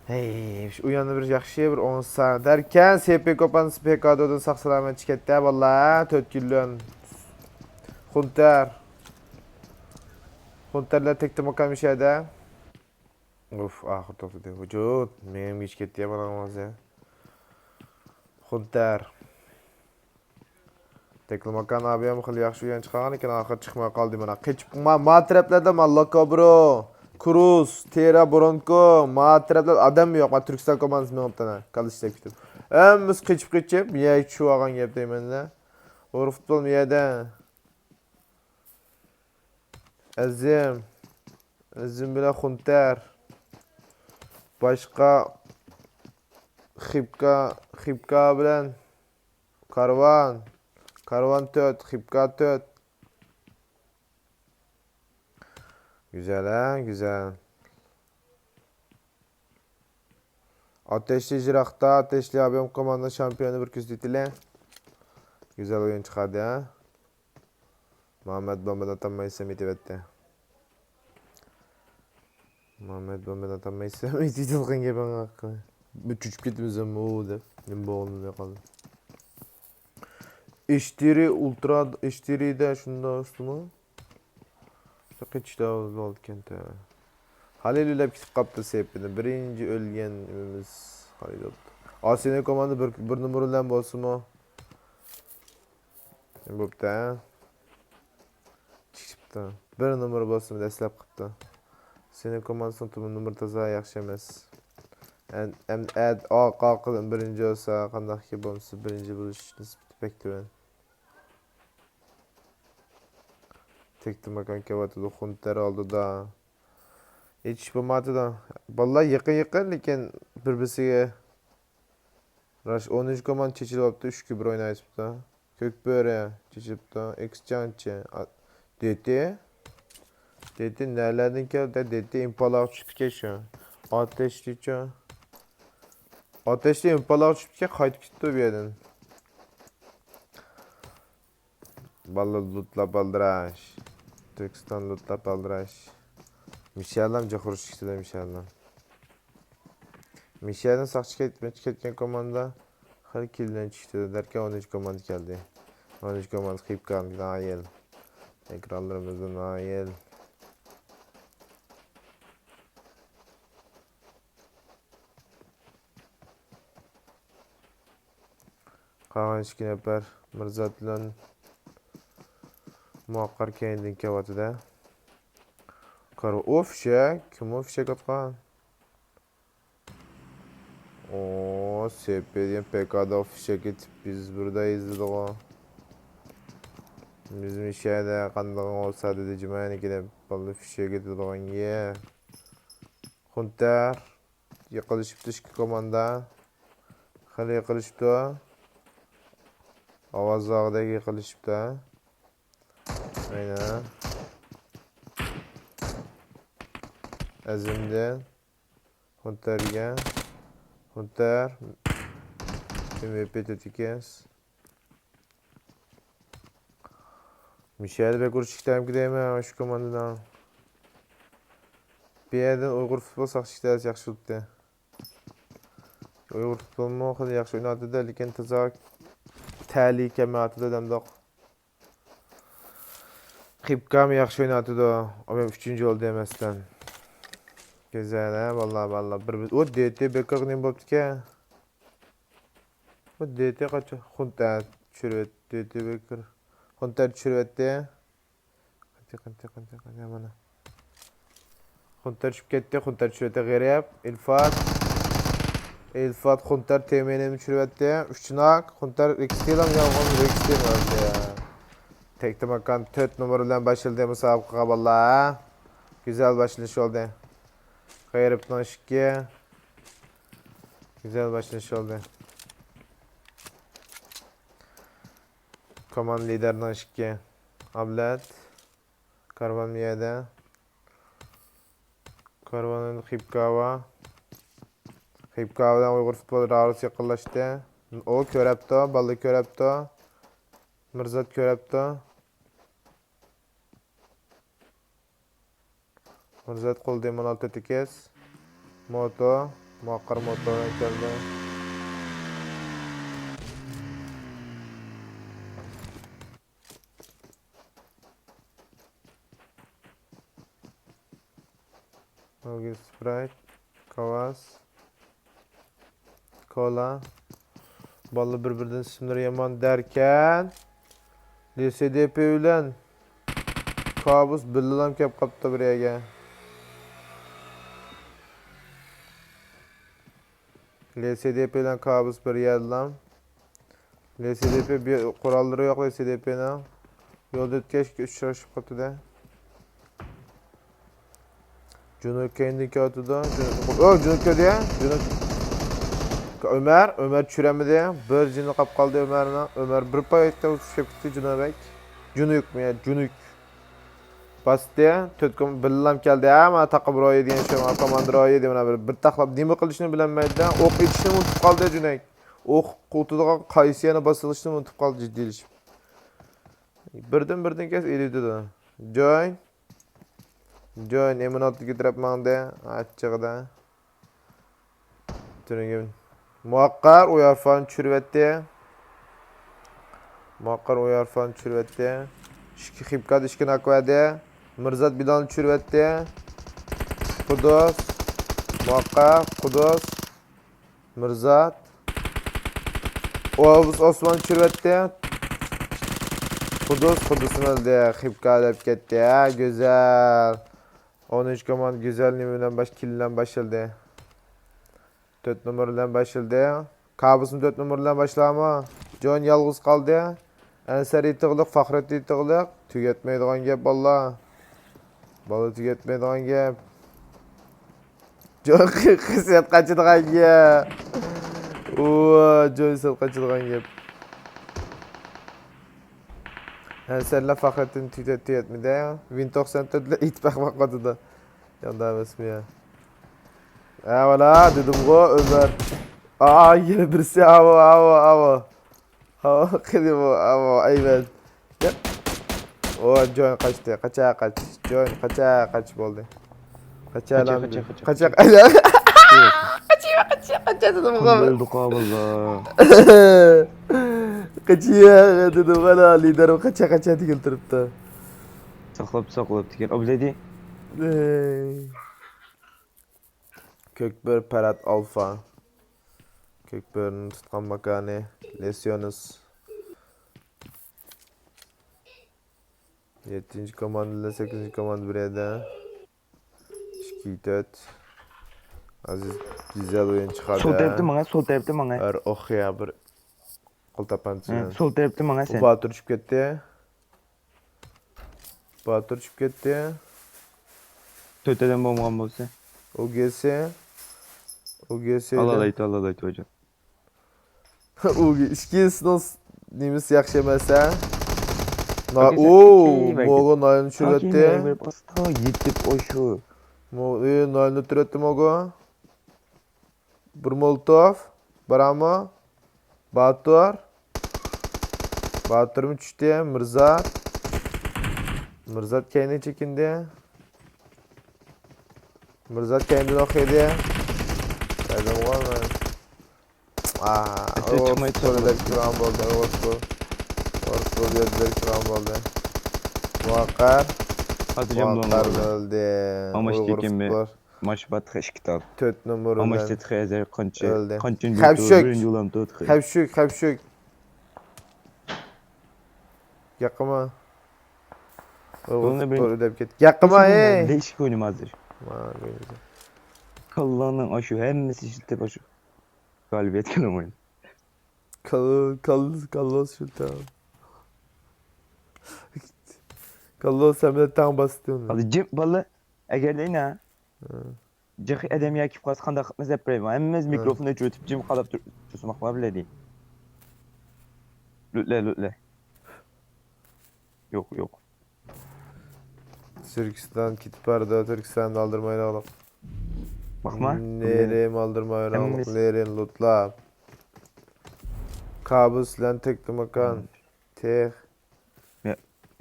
ھەي، ئۇ يەنە بىر ياخشى، بىر ئوڭسا دەركەن، سېپى كوماندىسى پېكادودىن ساق-سالامەت چىقىپ كەتتى، باللا. تۆت كىللىن. خۇنتەر. خۇنتەرلەر تەكتى ماكان مۇشۇ يەردە. ئۇف، ئاخىر توختىدى. ۋۇجۇد، مېڭەم كېچىپ كەتتى يا، مانا ھازىر. خۇنتەر. تەكلىماكان ئابىيەم خېلى ياخشى ئويۇن چىقارغان ئىكەن، ئاخىر چىقماي قالدى مانا. قېچىپ، ما، ما تەرەپلەردە ما، لاكابرو، كروس، تېرا، برونكو، ما تەرەپلەردە ئادەم يوق. ما، تۈركىستان كوماندىسى مېڭىپتۇ، كاللا ئىشلەپ كېتىپ. ھەممىسى قېچىپ، قېچىپ، يەگە چۈشۈۋالغان گەپ دەيمەن-دە. ئۇرۇق پۇتبول مۇ يەردە؟ ئەزىم. ئەزىم بىلەن خۇنتەر. باشقا خىبكا، خىبكا بىلەن كارۋان. كارۋان تۆت، خىبكا تۆت. گۈزەل، ھە، گۈزەل. ئاتەشلى يىراقتا، ئاتەشلى ئابىيام كوماندا شامپىيونى بىر كۆزىتىلى. گۈزەل ئويۇن چىقاردى، ھە. مۇھەممەد بومبىنى ئاتالمايسەن ئېتىۋەتتى. مۇھەممەد بومبىنى ئاتالمايسەن ئېتىۋېتىدىغان گېپىڭ ھەققى. بىر چۆچۈپ كېتىمىز ئەمما ئۇ دەپ. نېمە بولغىنىنى بىلمەي قالدىم. ئىشتىرى ئۇلترا، ئىشتىرىدە شۇنداق ئۇستىمۇ؟ قېچىشتا بولىدىكەن تە. خالىل ئۆلۈپ كېتىپ قاپتۇ سېپىنى. بىرىنچى ئۆلگەن نېمىمىز خالىل بوپتۇ. ئاسىينىڭ كوماندا بىر، بىر نومۇر بىلەن بولسىمۇ. بوپتۇ، ھە؟ چىقىپتۇ. بىر نومۇر بولسىمۇ دەسلەپ قىپتۇ. سېنىڭ كوماندىسىنىڭ نومۇرى تازا ياخشى ئەمەس. ئەن-، ئەم-، ئەت-، ئا-، قالقىدىن بىرىنچى بولسا، قانداقكى بولمىسا بىرىنچى بولۇش نىسبىتى بەك تۆۋەن. تەكتىماكان كېلىۋاتىدۇ، خۇنتەر ئالدىدا. ھېچ ئىش بولمايۋاتىدۇ. بالىلار يېقىن-يېقىن، لېكىن بىر-بىرسىگە راش. ئونىنچى كوماندا چېچىلىۋاپتۇ، ئۈچكە بىر ئويناۋېتىپتۇ. كۆك بۆرە چېچىلىپتۇ، ئېكس جاڭچى. ئا-، دېتى. دېتى نەلەردىن كەلدى؟ دېتى ئىمپالاغا چۈشۈپتىكەن شۇ. ئاتەشلىچۇ. ئاتەشلى ئىمپالاغا چۈشۈپتىكەن، قايتىپ كېتىپتۇ بۇ يەردىن. باللا لوتلاپ ئالدىراش. تۈركىستان لوتلاپ ئالدىراش. مىشەللام جاخۇرۇش ئىككىسىدە مىشەللام. مىشەلدىن ساقچى كەت-، كەتكەن كوماندا خېلى كېيىن چىقتى. دەركەن ئونىنچى كوماندا كەلدى. ئونىنچى كوماندا قىيىپ قالدى. نايىل. ئېكرانلىرىمىزدا نايىل. قالغان ئىككى نەپەر مىرزات بىلەن مۇۋەققەر كەينىدىن كېلىۋاتىدۇ. قارا، ئۇ فىشەك. كىم ئۇ فىشەك ئاتقان؟ ئۇ سېپى دېگەن پېكادا فىشەك ئېتىپ بىز بۇردا ئىزدىدىغۇ. بىزمۇ شۇ يەردە قاندىغىن بولسا دېدى جۇمانى كېلىپ، باللا فىشەرگە تۇرغان يە. خۇنتەر. يېقىلىشىپتۇ ئىككى كوماندا. خېلى يېقىلىشىپتۇ. ئاۋازلارغۇدەك يېقىلىشىپتۇ. ئاينا. ئەزىمدىن. خۇنتەرگە. خۇنتەر. ئېم ۋى پى تۆت ئىككىنچى. مۇشۇ يەردە بەك ئۇرۇش ئىكەنمىكى دەيمەن، شۇ كوماندىدا. بۇ يەردىن ئۇيغۇر فۇتبول ساقچى ئىككىتەسى ياخشى بولۇپتۇ. ئۇيغۇر فۇتبولمۇ خېلى ياخشى ئويناۋاتىدۇ، لېكىن تازا تەلىيى كەلمەيۋاتىدۇ دەمدۇق. خىبكامۇ ياخشى ئويناۋاتىدۇ. ئۇ مەن ئۈچىنچى بولدى مەسىلەن. گۈزەل ھە، باللا، باللا. بىر، بىر، ئۇ دې تې بېكىرغا نېمە بوپتىكەن؟ بۇ دې تې قاچان؟ خۇنتەر چۈشۈرۈۋەتتى، دې تې بېكىر. خۇنتەر چۈشۈرۈۋەتتى. قانچە، قانچە، قانچە، قانچە، مانا. خۇنتەر چۈشۈپ كەتتى، خۇنتەر چۈشۈرۈۋەتتى. غېرىب، ئىلفات. ئىلفات، خۇنتەر، تېمىنى چۈشۈرۈۋەتتى. ئۈچ ناك، خۇنتەر، رېكستىلام يالغان، رېكستىل ئۆلدى. تەكتىماكان تۆت نومۇر بىلەن باشلىدى مۇسابىقىگە باللا. گۈزەل باشلىنىش بولدى. غېرىبنىڭ ئىككى. گۈزەل باشلىنىش بولدى. كوماندا لىدېرنىڭ ئىككى. ئابلەت. كارۋان مۇ يەردە؟ كارۋان خىبكاۋا. خىبكاۋا بىلەن ئۇيغۇر فۇتبول راۋۇس يېقىنلاشتى. ئۇ كۆرەپتۇ، باللا كۆرەپتۇ. مىرزات كۆرەپتۇ. مىرزات قولىدا مانا تۆتىكىس. موتو. مۇۋەققەر موتو بىلەن كەلدى. ئوگىس سپرايت. كاۋاس. كولا. باللا بىر-بىرىدىن ئىسىملىرى يامان دەركەن. لې سې دې پې بىلەن كابۇس بىللىلام كەپ قاپتۇ بىر يەرگە. لې سې دې پې بىلەن كابۇس بىر يەردىلام. لې سې دې پې بىر قوراللىرى يوق لې سې دې پېنىڭ. يولدا ئۆتكەچكە ئۇچرىشىپ قاپتۇ-دە. جۇنۇ كەينىدىن كېلىۋاتىدۇ. جۇنۇ، ئو، جۇنۇ كۆردى يا. جۇنۇ. ئۆمەر، ئۆمەر چۈشۈرەلمىدى. بىر جېنى قاپ قالدى ئۆمەرنىڭ. ئۆمەر بىر پايەتتە چۈشۈپ كەتتى جۇنۇ بەك. جۇنۇكمۇ يا؟ جۇنۇك. باستى. تۆت كوم بىللام كەلدى. ھە، مانا تاقىم رويى دېگەن شۇ، مانا كوماندا رويى دېگەن بىر، بىر تاقلاپ نېمە قىلىشنى بىلەلمەيدۇ. ئوق ئېتىشنى ئۇنتۇپ قالدى جۇنەك. ئوق ئوتىدىغان قايسى يەرنى باسىلىشنى ئۇنتۇپ قالدى جىددىيلىشىپ. بىردىن بىردىن كەس ئېلىۋېتىدۇ. جوين. جوين ئېمىناتتىكى تەرەپ ماڭدى. ئاچچىقىدا. تۈنۈگۈن مۇۋەققەر ئۇيارفانى چۈشۈرۈۋەتتى. مۇۋەققەر ئۇيارفانى چۈشۈرۈۋەتتى. ئىككى خىبكادا ئىككى ناك بەردى. مىرزات بىلالنى چۈشۈرۈۋەتتى. قۇدۇس. مۇۋەققەر، قۇدۇس. مىرزات. ئوبۇس ئوسمان چۈشۈرۈۋەتتى. قۇدۇس، قۇدۇسمۇ ئۆلدى. خىبكا ئۆلۈپ كەتتى. ھە، گۈزەل. ئونىنچى كوماندا گۈزەل نېمە بىلەن باش-، كىل بىلەن باشلىدى. تۆت نومۇر بىلەن باشلىدى. كابۇسمۇ تۆت نومۇر بىلەن باشلارمۇ؟ جون يالغۇز قالدى. ئەنسەر يېتىغلىق، فەخرەتتىن يېتىغلىق. تۈگەتمەيدىغان گەپ، باللا. بالا، تۈگەتمەيدىغان گەپ. جون قىسمەت قاچىدىغان گەپ. ۋا، جون قىسمەت قاچىدىغان گەپ. ئەنسەرلا فەخرەتتىن تۈگەت-، تۈگەتمىدى. ۋىن توقسان تۆتلەر ئىتتىپاق باققاندا. ياندا ئەمەسمۇ يا؟ ھە، ۋالا، دېدىمغۇ، ئۆمەر. ئا، يەنە بىرسى، ئاۋۇ، ئاۋۇ، ئاۋۇ. ھاۋا قېنى بۇ، ئاۋۇ، ئەيمەن. ياق. ئو، جوين قاچتى. قاچا، قاچ. جوين، قاچا، قاچ بولدى. قاچا، قاچا، قاچا، قاچا، قاچا. قاچا. قاچا، قاچا، قاچا دېدىمغۇ. قاچا دېدىمغۇ، ئانا، لىدېرىم قاچا، قاچا دېگىلى تۇرۇپتۇ. ساقلاپ، ساقلاپ دېگەن. ئابلەيدى. ئەي. كۆكبۆرە پەرھات ئالفا. كۆكبۆرىنى تۇتقان ماكانى لېسىيونس. يەتتىنچى كوماندا بىلەن سەككىزىنچى كوماندا بىر يەردە. ئىككى تۆت. ئازىز گۈزەل ئويۇن چىقاردى. سول تەرەپتە ماڭا، سول تەرەپتە ماڭا. ھەر ئوخيا بىر قول تاپانچىسى ھە، بىلەن. سول تەرەپتە ماڭا سەن. باتۇر چۈشۈپ كەتتى. باتۇر چۈشۈپ كەتتى. تۆت ئادەم بولمىغان بولسا. ئوگېسى. ئوگېسى. ئالالايتى، ئالالايتى ھاجان. ئىككىسىنىڭ نېمىسى ياخشى ئەمەس ھە؟ ئاكا، سەن ئوو، كېيىن بەرگىن. موغۇ نايلنى چۈشۈرۈۋەتتى. ئاستا يېتىپ ئوشۇ. نايلنى تۈرەتتى موغۇ. بىر مولوتوف. بارامۇ؟ باتۇر. باتۇرمۇ چۈشتى. مىرزات. مىرزات كەينىگە چېكىندى. مىرزات كەينىدىن ئوخشايدۇ. ئاھ، ئۆتۈپ چىقماي تۇرۇپ. كىران بولدى. ئورۇسپۇر. ئورۇسپۇر يەردىلەر كىران بولدى. مۇۋەققەر. خاتىرجەم بولۇڭ. مۇۋەققەر ئۆلدى. ماما ئۇيغۇر ئىككى كىمى؟ سپور. ماشباتقا ئىككى تال. تۆت نومۇر ماما بىلەن ئىككى تېخى ھەزەر قانچە؟ ئۆلدى. قانچە خەپشۈك. بىرىنچى بولامدۇ تېخى؟ خەپشۈك، خەپشۈك. ياقما. بۇنى بىر- ئۆلۈپ كەت. ياقما، ئەي. بىلەي ئىشىك ئوينىماز. ما، گۆزە. كاللاڭنىڭ ئاشۇ ھەممىسى ئىشلىتىپ ئاشۇ. غالىبىيەتكە ئوينايدۇ. كال-، كال-، كاللوس شۇ تاڭ. كاللوس سەن بىلەن تەڭ باستى ئۇنى. ھازىر جىم بالىلار ئەگەردەينا. جىق ئادەم ياكى قالسا قانداق قىلىمىز دەپ بېرەيمەن. ھەممىمىز مىكروفون ئۆچۈرۈۋېتىپ جىم قاراپ تۇر-، تۇرسىماقلا بىلەيلى. لۆتلە، لۆتلە. يوق، يوق. تۈركىستان كېتىپ بارىدۇ، تۈركىستاننى ئالدىرمايدىغانلىق. باقما. نېرېم ئالدىرمايدىغانلىق، ھەممىمىز. نېرېم لوتلاپ. كابۇس بىلەن تەكلىماكان. تېخ.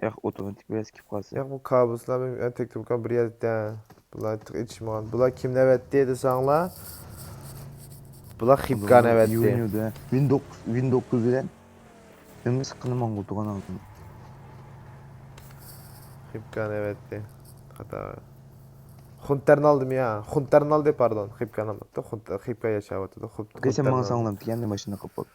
ياق، ئوتوماتىك بىرەرسى كېلىپ قالسا. ياق، بۇ كابۇسلار بىلەن تەكلىماكان بىر يەردە. بۇلار تېخى ئېچىشمىغان. بۇلار كىم نەۋەتتى دېسەڭلار. بۇلار خىپكا نەۋەتتى. يۇنيۇدا. ۋىن توققۇز، ۋىن توققۇز بىلەن. نېمە سىققىنى ماڭغۇتۇغان ئالدىم. خىپكا نەۋەتتى. خاتا. خۇنتەرنى ئالدىم يا. خۇنتەرنى ئالدى، پاردون. خىپكانى ئالماپتۇ. خۇنت-، خىپكا ياشاۋاتىدۇ. خۇپ-، ئوكەي، سەن ماڭا خۇنتەرنى ئالدى. ساڭلام دېگەندە ماشىنا قىلىپ قوي.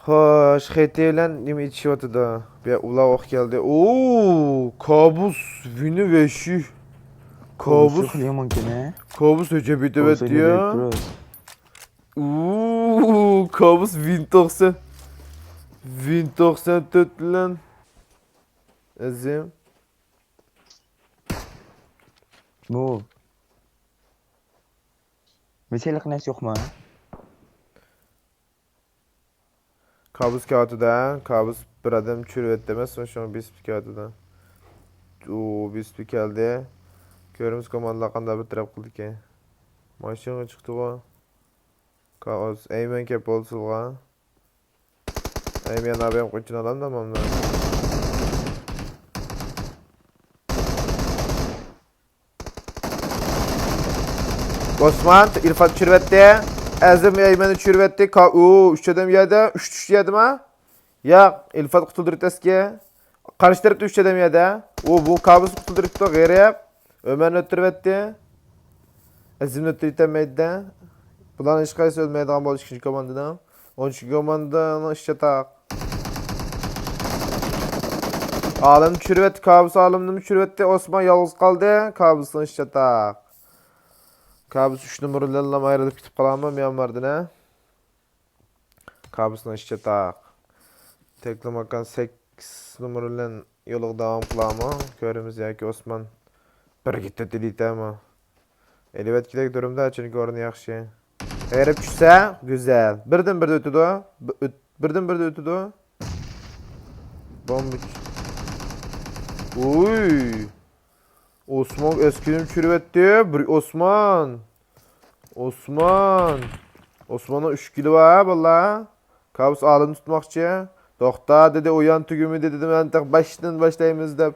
خوش، خېتى بىلەن نېمە ئېچىشىۋاتىدۇ؟ بۇ يەر ئۇلار ئوق كەلدى. ئوو، كابۇس، ۋىنى ۋەشى. كابۇس، يامان كەن ھە. كابۇس ئۆچەپ كېتىۋەتتى يا. ئوو، كابۇس ۋىن توقسان. ۋىن توقسان تۆت بىلەن. ئەزىم. بۇ. مىساللىق نەرسە يوقمۇ؟ كابۇس كەۋاتىدۇ ھە. كابۇس بىر ئادەم چۈشۈرۈۋەتتى ئەمەس، شۇڭا بېسىپ كەۋاتىدۇ. ئۇ بېسىپ كەلدى. كۆرىمىز كوماندىلار قانداق بىر تەرەپ قىلدىكەن. ماشىنىغا چىقتىغۇ. كابۇس، ئەيمەن كەپ بولسىلغا. ئەيمەن ئابىم قۇچىنى ئالامدا مامدا. ئوسمان، ئىلفات چۈشۈرۈۋەتتى. ئەزىم ئەيمەننى چۈشۈرۈۋەتتى. كا-، ئۇ، ئۈچ ئادەم يەردە، ئۈچ چۈش يەردىما؟ ياق، ئىلفات قۇتۇلدۇرۇپ تەسكە. قارشى تەرەپتە ئۈچ ئادەم يەردە. ئۇ، بۇ كابۇس قۇتۇلدۇرۇپتۇ، غېرىب. ئۆمەرنى ئۆلتۈرۈۋەتتى. ئەزىمنى ئۆلتۈرۈۋېتەلمەيدۇ-دە. بۇلارنىڭ ھېچقايسىسى ئۆلمەيدىغان بولدى ئىككىنچى كوماندىنىڭ. ئون ئىككى كوماندىنىڭ ئىش چاتاق. ئالىمنى چۈشۈرۈۋەتتى، كابۇس ئالىمنىمۇ چۈشۈرۈۋەتتى. ئوسمان يالغۇز قالدى. كابۇسنىڭ ئىش چاتاق. كابۇس ئۈچ نومۇر بىلەنلا ئايرىلىپ كېتىپ قالامۇ ميانماردىن ھە؟ كابۇسنىڭ ئىش چاتاق. تەكلىماكان سەككىز نومۇر بىلەن يولىغا داۋام قىلامۇ؟ كۆرىمىز ياكى ئوسمان بىر كېتىپ ئېلىۋېتەمۇ؟ ئېلىۋەتكۈدەك دۇرۇمدا، چۈنكى ئورنى ياخشى. غېرىب چۈشسە، گۈزەل. بىردىن بىردە ئۆتىدۇ. بىردىن بىردە ئۆتىدۇ. بومبا. ئۇي. ئوسمان ئەسكىرىنى چۈشۈرۈۋەتتى. بىر ئوسمان. ئوسمان. ئوسماننىڭ ئۈچ كىلى بار، باللا. كابۇس ئالىمنى تۇتماقچى. توختا، دېدى، ئۇيان تۈگىمىدى، دېدىم، مەن تېخى باشتىن باشلايمىز دەپ.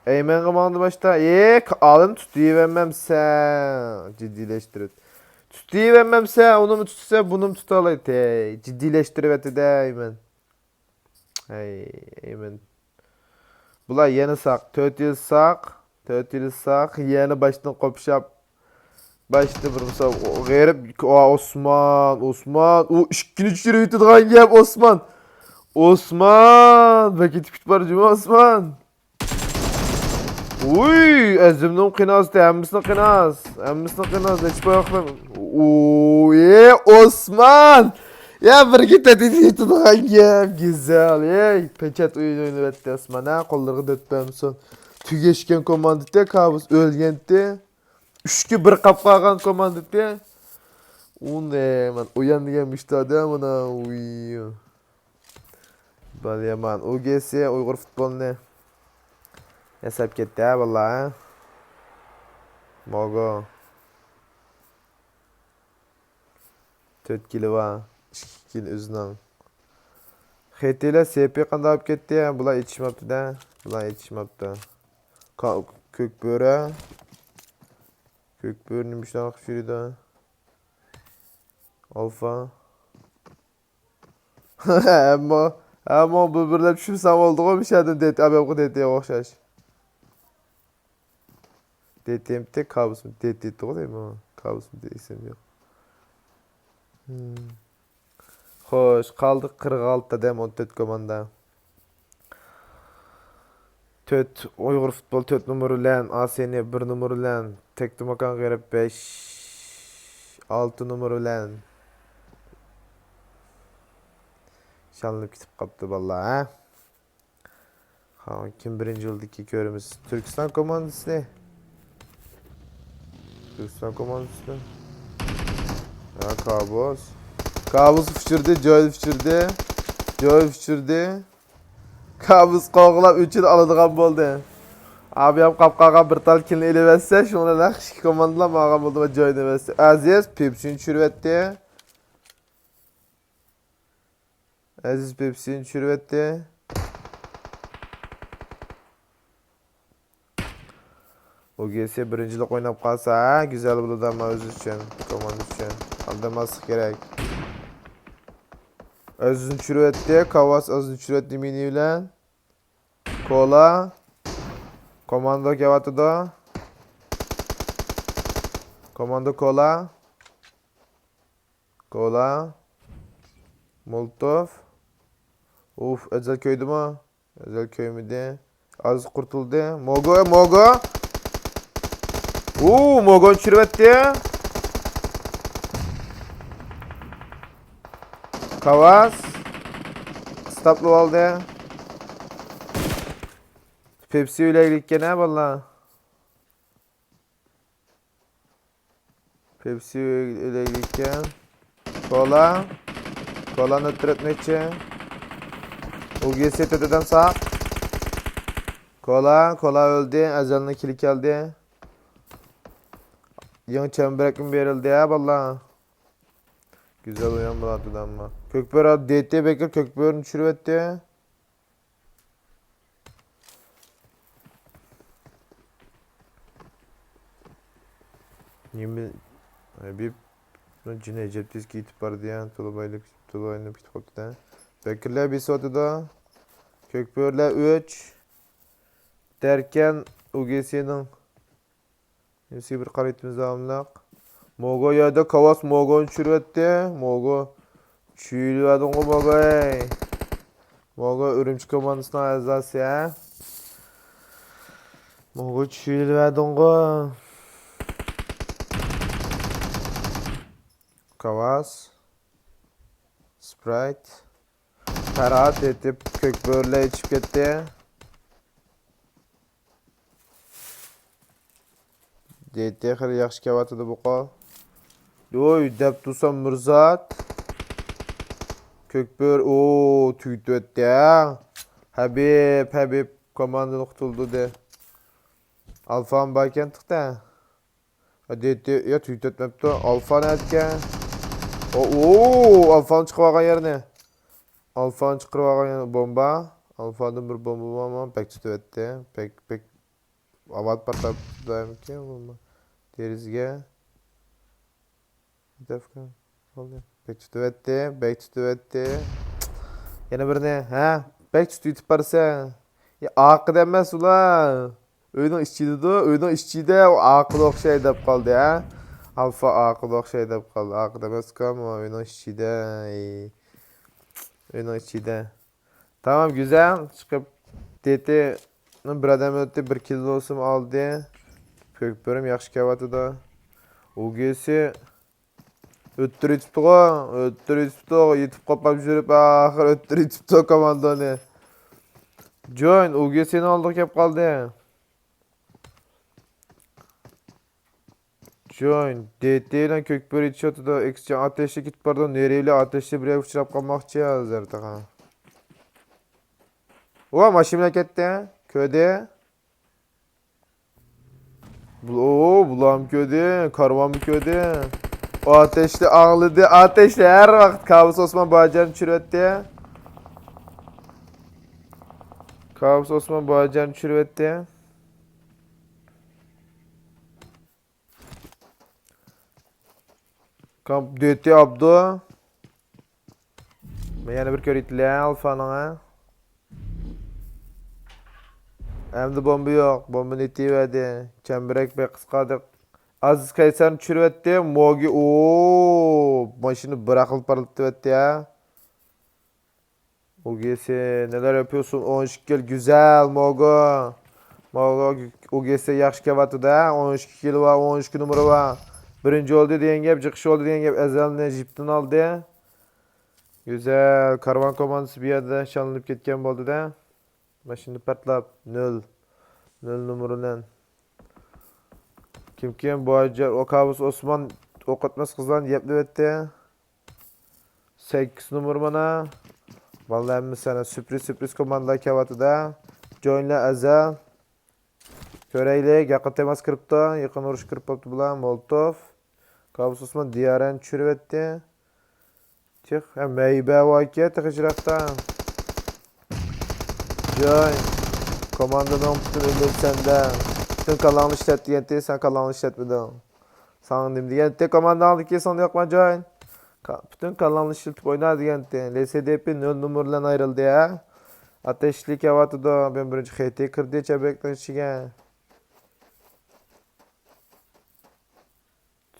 ئەيمەنغا ماڭدى باشتا. ئېي، ئالىم تۇتۇۋەرمەمسەن. جىددىيلەشتۈرۈپ. تۇتۇۋەرمەمسەن، ئۇنىمۇ تۇتسا، بۇنىمۇ تۇتالايتتى. جىددىيلەشتۈرۈۋەتتى-دە، ئەيمەن. ھەي، ئەيمەن. بۇلار يەنە ساق، تۆت يىل ساق، تۆت يىل ساق، يەنە باشتىن قوپشاپ. باشتا بىر مىسال، غېرىب، ئا، ئوسمان، ئوسمان، ئۇ ئىككىنچى چۈشۈرۈپ يېتىدىغان گەپ، ئوسمان. ئوسمان، بەك يېتىپ كېتىپ بار جۇمۇ، ئوسمان. ئۇي، ئەزىمنىڭ قېنى ئاز، ھەممىسىنىڭ قېنى ئاز. ھەممىسىنىڭ قېنى ئاز، نەچچە پاي ۋاقىت. ئۇي، ئوسمان! يا بىرگە تېتىدىن يېتىدىغان گەپ، گۈزەل. ئەي، پېچەت ئويۇن ئوينىۋەتتى ئاسمان، ھە، قوللىرىغا دۆت بەرمىسۇن. تۈگەشكەن كوماندىتى، كابۇس ئۆلگەنتى. ئۈچكە بىر قاپ قالغان كوماندىتى. ئۇنى، مەن ئويان دېگەن مۇشتادا، مانا، ئۇي. بال يامان. ئۇ گې سى ئۇيغۇر فۇتبولىنى ياساپ كەتتى، ھە، باللا، ھە؟ موگو. تۆت كىلى بار. ئىككى كىلى ئۆزىنىڭ. خېتىلە سېپى قانداق بولۇپ كەتتى؟ بۇلار يېتىشماپتۇ-دە. بۇلار يېتىشماپتۇ. كا-، كۆك بۆرە. كۆك بۆرە نېمە ئىشلارنى قىلىپ يۈرىدۇ؟ ئالفا. ھەممە، ھەممە بىر-بىرلەپ چۈشۈرسەڭ بولدىغۇ، مۇشۇ يەردىن دېتى، ئابەمغۇ دېتىگە ئوخشاش. دېتىمتى، كابۇسمۇ دېتىتىغۇ دەيمەن. كابۇسمۇ دېسەم يوق. خوش، قالدى قىرىق ئالتە دەم، ئون تۆت كوماندا. تۆت، ئۇيغۇر فۇتبول تۆت نومۇر بىلەن، ئاسىينى بىر نومۇر بىلەن، تەكتىماكان غېرىب بەش، ئالتە نومۇر بىلەن شاللىنىپ كېتىپ قاپتۇ باللا، ھە؟ ھا، كىم بىرىنچى بولدىكى كۆرىمىز. تۈركىستان كوماندىسى. تۈركىستان كوماندىسى. ھا، كابۇس. كابۇس ئۇچۇردى، جويل ئۇچۇردى. جويل ئۇچۇردى. كابۇس قوغلاپ ئۈچىنى ئالىدىغان بولدى. ئابىيام قاپقاغا بىر تال كىلنى ئېلىۋەتسە، شۇنىڭ بىلەن ئىككى كوماندىلا ماڭغان بولدى ۋە جوينى ئەزىز پېپسىنى چۈشۈرۈۋەتتى. ئەزىز پېپسىنى چۈشۈرۈۋەتتى. ئۇ گې سى بىرىنچىلىك ئويناپ قالسا، ھە، گۈزەل بولىدۇ، ئەمما ئۆزى ئۈچۈن، كوماندا ئۈچۈن ئالدىماسلىق كېرەك. ئەزىزنى چۈشۈرۈۋەتتى، كاۋاس ئەزىزنى چۈشۈرۈۋەتتى مىنى بىلەن. كولا. كوماندا كېلىۋاتىدۇ. كوماندا كولا. كولا. مولوتوف. ئۇف، ئەزەل كۆيدىمۇ؟ ئەزەل كۆيمىدى. ئاز قۇرتۇلدى. موگو، موگو. ئۇ، موگونى چۈشۈرۈۋەتتى. كاۋاس. ستاپلىۋالدى. پېپسى ئۆلەيلىككەن ھە باللا. پېپسى ئۆلەيلىككەن. كولا. كولانى ئۆتتۈرۈۋەتمەكچى. ئۇ گې سى تۆتىدىن ساق. كولا، كولا ئۆلدى. ئەزەلنىڭ كىلى كەلدى. يېڭى چەمبىرەكمۇ بېرىلدى ھە باللا. گۈزەل ئويۇن بولاتتى ئەمما. كۆكبۆرە دېتى بەكرى كۆكبۆرىنى چۈشۈرۈۋەتتى. نېمە؟ ھەبىب، جېنى ئەجەب تېز كېتىپ بارىدۇ يا، تولا بايلىق، تولا ئايلىنىپ كېتىپ قاپتۇ-دە. بەكرىلەر بېسىۋاتىدۇ. كۆكبۆرىلەر ئۈچ. دەركەن ئۇ گې سىنىڭ نېمىسىگە بىر قارايتىمىز داۋاملىق. موگو يەردە كاۋاس موگونى چۈشۈرۈۋەتتى. موگو چۈشۈرۈۋەردىڭغۇ موگو، ئەي. موگو ئۈرۈمچى كوماندىسىنىڭ ئەزاسى، ھە؟ موگو چۈشۈرۈۋەردىڭغۇ. كاۋاس. سپرايت. پەرھات يېتىپ كۆكبۆرىلەر ئېچىپ كەتتى. دېتى خېلى ياخشى كېلىۋاتىدۇ بۇ قول. ۋوي، دەپ تۇرسام مىرزات. كۆكبۆرە، ئو، تۈگىتىۋەتتى ھە. ھەبىب، ھەبىب كوماندىنى قۇتۇلدۇردى. ئالفام باركەن تېخى. دېتى، يا تۈگىتىۋەتمەپتۇ. ئالفا نەدىكەن؟ ئو، ئو، ئالفانى چىقىرىۋالغان يەرنى. ئالفانى چىقىرىۋالغان يەرنى بومبا. ئالفادىن بىر بومبا بارمۇ؟ بەك تۇتۇۋەتتى. بەك، بەك ئاۋات پارتلاپ تۇتۇۋەتمىكىن بومبا. دېرىزىگە. بولدى. بەك تۇتۇۋەتتى، بەك تۇتۇۋەتتى. يەنە بىرنى، ھە؟ بەك تۇتۇۋېتىپ بارسەن. يا، ئارقىدا ئەمەس ئۇلار. ئۆينىڭ ئىچىدىدۇ، ئۆينىڭ ئىچىدە ئۇ ئارقىدا ئوخشايدۇ دەپ قالدى، ھە؟ ئالفا ئارقىدا ئوخشايدۇ دەپ قالدى. ئارقىدا ئەمەسكۇ، ئەمما ئۆينىڭ ئىچىدە. ئۆينىڭ ئىچىدە. تامام، گۈزەل. چىقىپ، دېتى بىر ئادەم ئۆتتى، بىر كىللىسىمۇ ئالدى. كۆكبۆرىم ياخشى كېلىۋاتىدۇ. ئۇ گې سى ئۆتتۈرۈۋېتىپتىغۇ، ئۆتتۈرۈۋېتىپتۇ، يېتىپ قاپام يۈرۈپ، ئاخىر ئۆتتۈرۈۋېتىپتۇ كوماندانى. جوين، ئۇ جى سىنىڭ ئالدىغا كەپ قالدى. جوين، دې تې بىلەن كۆكبۆرە يېتىشىۋاتىدۇ. ئېكسچېنج ئاتەشلىك كېتىپ بارىدۇ. نېرى بىلەن ئاتەشلىك بىر يەرگە ئۇچراپ قالماقچى ھازىر تېخى. ۋا، ماشىنا بىلەن كەتتى. كۆردى. بۇ-، ئو، بۇلارمۇ كۆردى. كارۋانمۇ كۆردى. ئاتەشلىك ئاڭلىدى. ئاتەشلىك ھەر ۋاقىت. كابۇس ئوسمان باجانى چۈشۈرۈۋەتتى. كابۇس ئوسمان باجانى چۈشۈرۈۋەتتى. كامپ دۆتى ئابدۇ. مەن يەنە بىر كۆرۈۋېتىلە ئالفانىڭ. ئەمدى بومبا يوق. بومبىنى ئېتىۋەردى. چەمبىرەك بەك قىسقا دەپ. ئازىز قەيسەرنى چۈشۈرۈۋەتتى. موگى، ئو، ماشىنا بىراقلا پارتلىتىۋەتتى ھە. ئۇ جى سى نېلەر ياپىيورسۇن؟ ئون ئىككى يىل گۈزەل، موگو. موگو، ئۇ جى سى ياخشى كېلىۋاتىدۇ ھە. ئون ئىككى يىل بار، ئون ئىككى نومۇرى بار. بىرىنچى بولدى دېگەن گەپ، جىقىش بولدى دېگەن گەپ، ئەزەلنى جىپتىن ئالدى. گۈزەل، كارۋان كوماندىسى بۇ يەردە شانلىنىپ كەتكەن بولدى-دە. ماشىنا پارتلاپ، نۆل. نۆل نومۇر بىلەن. كىم كىم؟ بۇ ھاجار، ئوكابىس ئوسمان، ئوق ئەتمەس قىزلارنى يەپلىۋەتتى. سەككىز نومۇر مانا. بالىلار ھەممىسى ئەنە سۈپرىز، سۈپرىز كوماندىلار كېلىۋاتىدۇ. جوينلار ئەزەل. كۆرەيلى، ياقا تېماس كىرىپتۇ. يېقىن ئۇرۇش كىرىپ بوپتۇ بۇلار. مولتوف. كابۇس ئوسمان دىيارەنى چۈشۈرۈۋەتتى. تېخ، ھە، مەيبە باركەن تېخى يىراقتا. جاي. كوماندىنىڭ پۈتۈن ئۈمىدى سەندە. پۈتۈن كاللاڭنى ئىشلەت دېگەنتى، سەن كاللاڭنى ئىشلەتمىدىڭ. ساڭا نېمە دېگەنتى كومانداڭدىكى سىڭدى يوقما جاي؟ پۈتۈن كاللاڭنى ئىشلىتىپ ئوينا دېگەنتى. لېسىدېپى نۆل نومۇر بىلەن ئايرىلدى ھە. ئاتەشلىك كەۋاتىدۇ. بىرىنچى خېتى كىردى چەبەكنىڭ ئىچىگە.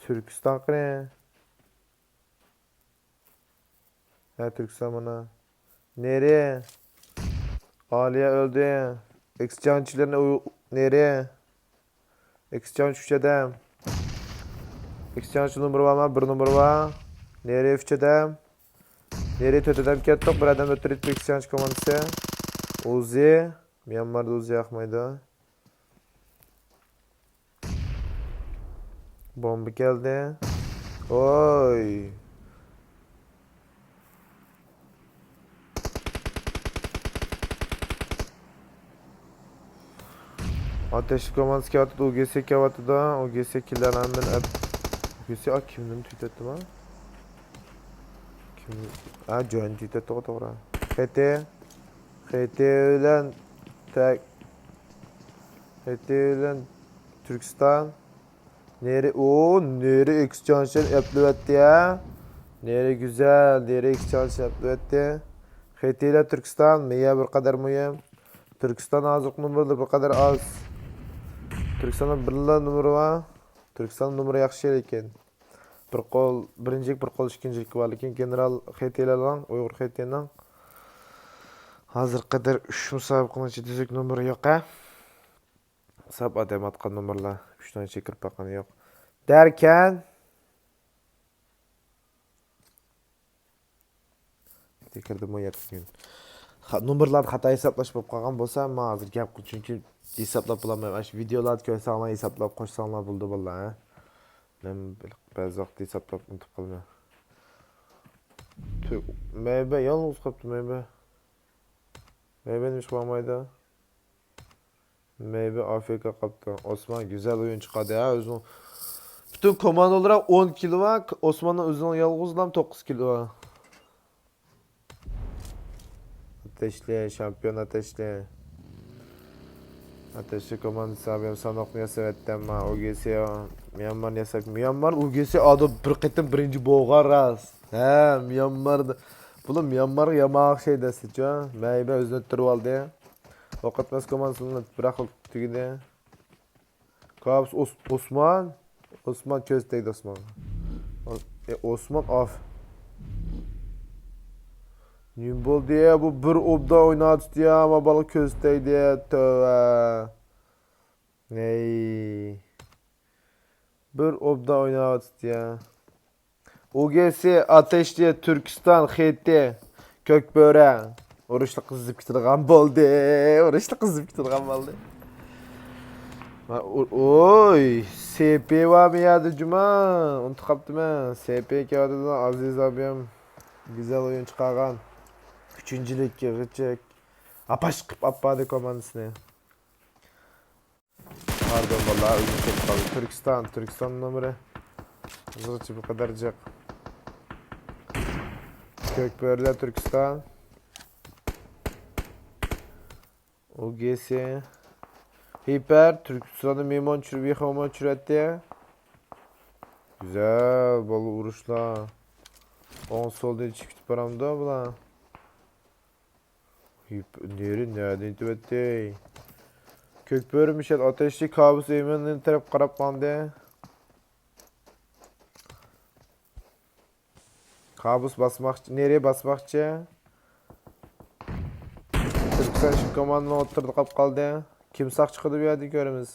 تۈركىستان قېنى؟ ھە، تۈركىستان مانا. نېرى؟ ئالىيە ئۆلدى. ئېكسچانچلىرىنى ئۇ-، نېرى؟ ئېكسچانچ ئۈچ ئادەم. ئېكسچانچ نومۇرى بارما؟ بىر نومۇرى بار. نېرى ئۈچ ئادەم. نېرى تۆت ئادەم كەتتۇق. بىر ئادەم ئۆتتۈرۈپ ئېكسچانچ كوماندىسى. ئۇزى. ميانماردا ئۇزى ياقمايدۇ. بومبا كەلدى. ۋوي. ئاتەشلىك كوماندىسى كېلىۋاتىدۇ، ئۇ جى سى كېلىۋاتىدۇ. ئۇ جى سى كېلەر ھەممىنى ئەپ-، ئۇ جى سى، ئا، كىمنىمۇ تۈيتەتتىم ھا؟ كىم؟ ئا، جوينى تۈيتەتتىغۇ توغرا. خېتى. خېتى بىلەن تەك-، خېتى بىلەن تۈركىستان. نېرى، ئۇ، نېرى ئېكسچانشن ئەپلىۋەتتى ھە. نېرى گۈزەل، نېرى ئېكسچانشن ئەپلىۋەتتى. خېتى بىلەن تۈركىستان، مېيە بىر قەدەر مۇھىم. تۈركىستان ھازىرقى نومۇرلىرى بىر قەدەر ئاز. تۈركىستاندا بىرلا نومۇرى بار. تۈركىستان نومۇرى ياخشى لېكىن. بىر قول، بىرىنچىلىك، بىر قول ئىككىنچىلىكى بار. لېكىن گېنېرال خېتىلەرنىڭ، ئۇيغۇر خېتىنىڭ ھازىرغا قەدەر ئۈچ مۇسابىقىنىڭ ئىچىدە تۈزۈك نومۇرى يوق ھە. ساپ ئادەم ئاتقان نومۇرلار ئۈچنىڭ ئىچىگە كىرىپ باققىنى يوق. دەركەن. كىردىمۇ يەتتە كۈن. خا-، نومۇرلاردا خاتا ھېسابلاش بولۇپ قالغان بولسا، مەن ھازىر گەپ قىل-، چۈنكى ھېسابلاپ بولالمايمەن. ئاشۇ ۋىدېئولاردا كۆرسەڭلار ھېسابلاپ قوشساڭلار بولىدۇ بالىلار، ھە؟ مەن بەزى ۋاقىت ھېسابلاپ ئۇنتۇپ قالىمەن. تۈ-، مەيبە يالغۇز قاپتۇ، مەيبە. مەيبە نېمىشقا بارمايدۇ؟ مەيبە ئافرىقا قاپتۇ. ئوسمان گۈزەل ئويۇن چىقاردى ھە ئۆزىنىڭ. پۈتۈن كوماندىلىرى ئون كىلو بار. ئوسماننىڭ ئۆزىنىڭ يالغۇزلام توققۇز كىلو بار. ئاتەشلى، شامپىيون ئاتەشلى. ئاتەشلى كوماندىسى ئابىيام سانوقنى ياساۋەتتى ئەمما ئۇ جى سى ميانمارنى ياساپ، ميانمار ئۇ جى سى ئادا بىر قېتىم بىرىنچى بولغان راست. ھە، ميانماردا. بۇلار ميانمارغا يامان ئوخشايدۇ ئەسلىچۇ. مەيبە ئۆزىنى ئۆتتۈرۈۋالدى. ئوق ئەتمەس كوماندىسىنى بىراقلا تۈگىدى. كابۇس ئوس-، ئوسمان. ئوسمان كۆز تەگدى ئوسمانغا. ئوس-، ئە، ئوسمان ئاف. نېمە بولدى يا؟ بۇ بىر ئوبدان ئويناۋاتىدۇ يا، ما بالا كۆز تەگدى. تۆۋە. ھەي. بىر ئوبدان ئويناۋاتىدۇ يا. ئۇ گې سى، ئاتەشلى، تۈركىستان، خېتى، كۆك بۆرە. ئۇرۇشلۇق قىزىپ كېتىدىغان بولدى. ئۇرۇشلۇق قىزىپ كېتىدىغان بولدى. ۋا-، ئۇ-، ئوي، سېپى بارمۇ يەردە جۇما؟ ئۇنتۇپ قاپتىمەن. سېپى كېلىۋاتىدۇ، ئازىز ئابىم. گۈزەل ئويۇن چىقارغان. ئۈچىنچىلىككىچە ئاپاش قىپ ئاپپادى كوماندىسىنى. پاردون باللا، ئۆزۈم كېتىپ قالدى. تۈركىستان، تۈركىستان نومۇرى. ھازىرغىچە بۇ قەدەر جىق. كۆك بۆرىلەر تۈركىستان. ئۇ گې سى. ھىپەر، تۈركىستاندا مېمون چۈشۈرۈپ، يېخىمون چۈشۈرەتتى. گۈزەل، باللا ئۇرۇشلار. ئوڭ سولدىن چىقىپ كېتىپ بارامدۇ بۇلار؟ ھىپ-، نېرى نەدىن ئېتىۋەتتى؟ كۆك بۆرە مىشەت ئاتەشلىك كابۇس ئېمىننىڭ تەرەپ قاراپ ماڭدى. كابۇس باسماقچى، نېرى باسماقچى. تۈركىستان ئىككى كوماندىنىڭ ئوتتۇرىدا قاپ قالدى. كىم ساق چىقىدۇ بۇ يەردىن كۆرىمىز.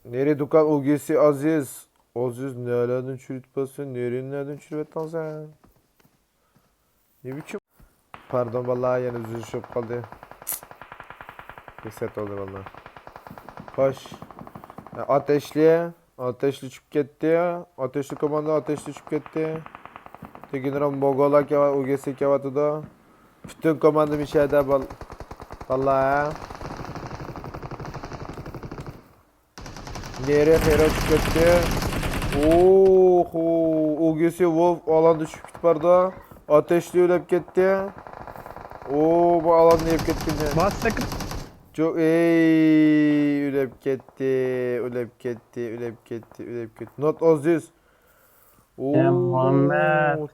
نېرى دۇكان ئۇ گې سى ئازىز. ئازىز نەلەردىن چۈشۈرۈپ باسسەن، نېرىنى نەدىن چۈشۈرۈۋەتتىڭ سەن؟ نېمە ئۈچۈن؟ پاردون باللا، يەنە ئۈزۈلۈش بولۇپ قالدى. بەك سەت بولدى باللا. خوش. ئاتەشلى، ئاتەشلى چۈشۈپ كەتتى. ئاتەشلى كوماندا، ئاتەشلى چۈشۈپ كەتتى. گېنېرال موگولا كەۋ-، ئۇ گې سى كەۋاتىدۇ. پۈتۈن كوماندا مىشەدە بال-، باللا، ھە؟ نېرى خېرى چۈشۈپ كەتتى. ئوھو، ئۇ گې سى ۋولف ئالاندا چۈشۈپ كېتىپ بارىدۇ. ئاتەشلى ئۆلۈپ كەتتى. ئو، بۇ ئالاندا يەپ كەتكىنى. باس سەكرە. جو-، ئەي، ئۆلۈپ كەتتى، ئۆلۈپ كەتتى، ئۆلۈپ كەتتى، ئۆلۈپ كەتتى. نوت ئازىز. ئو. يا مۇھەممەد.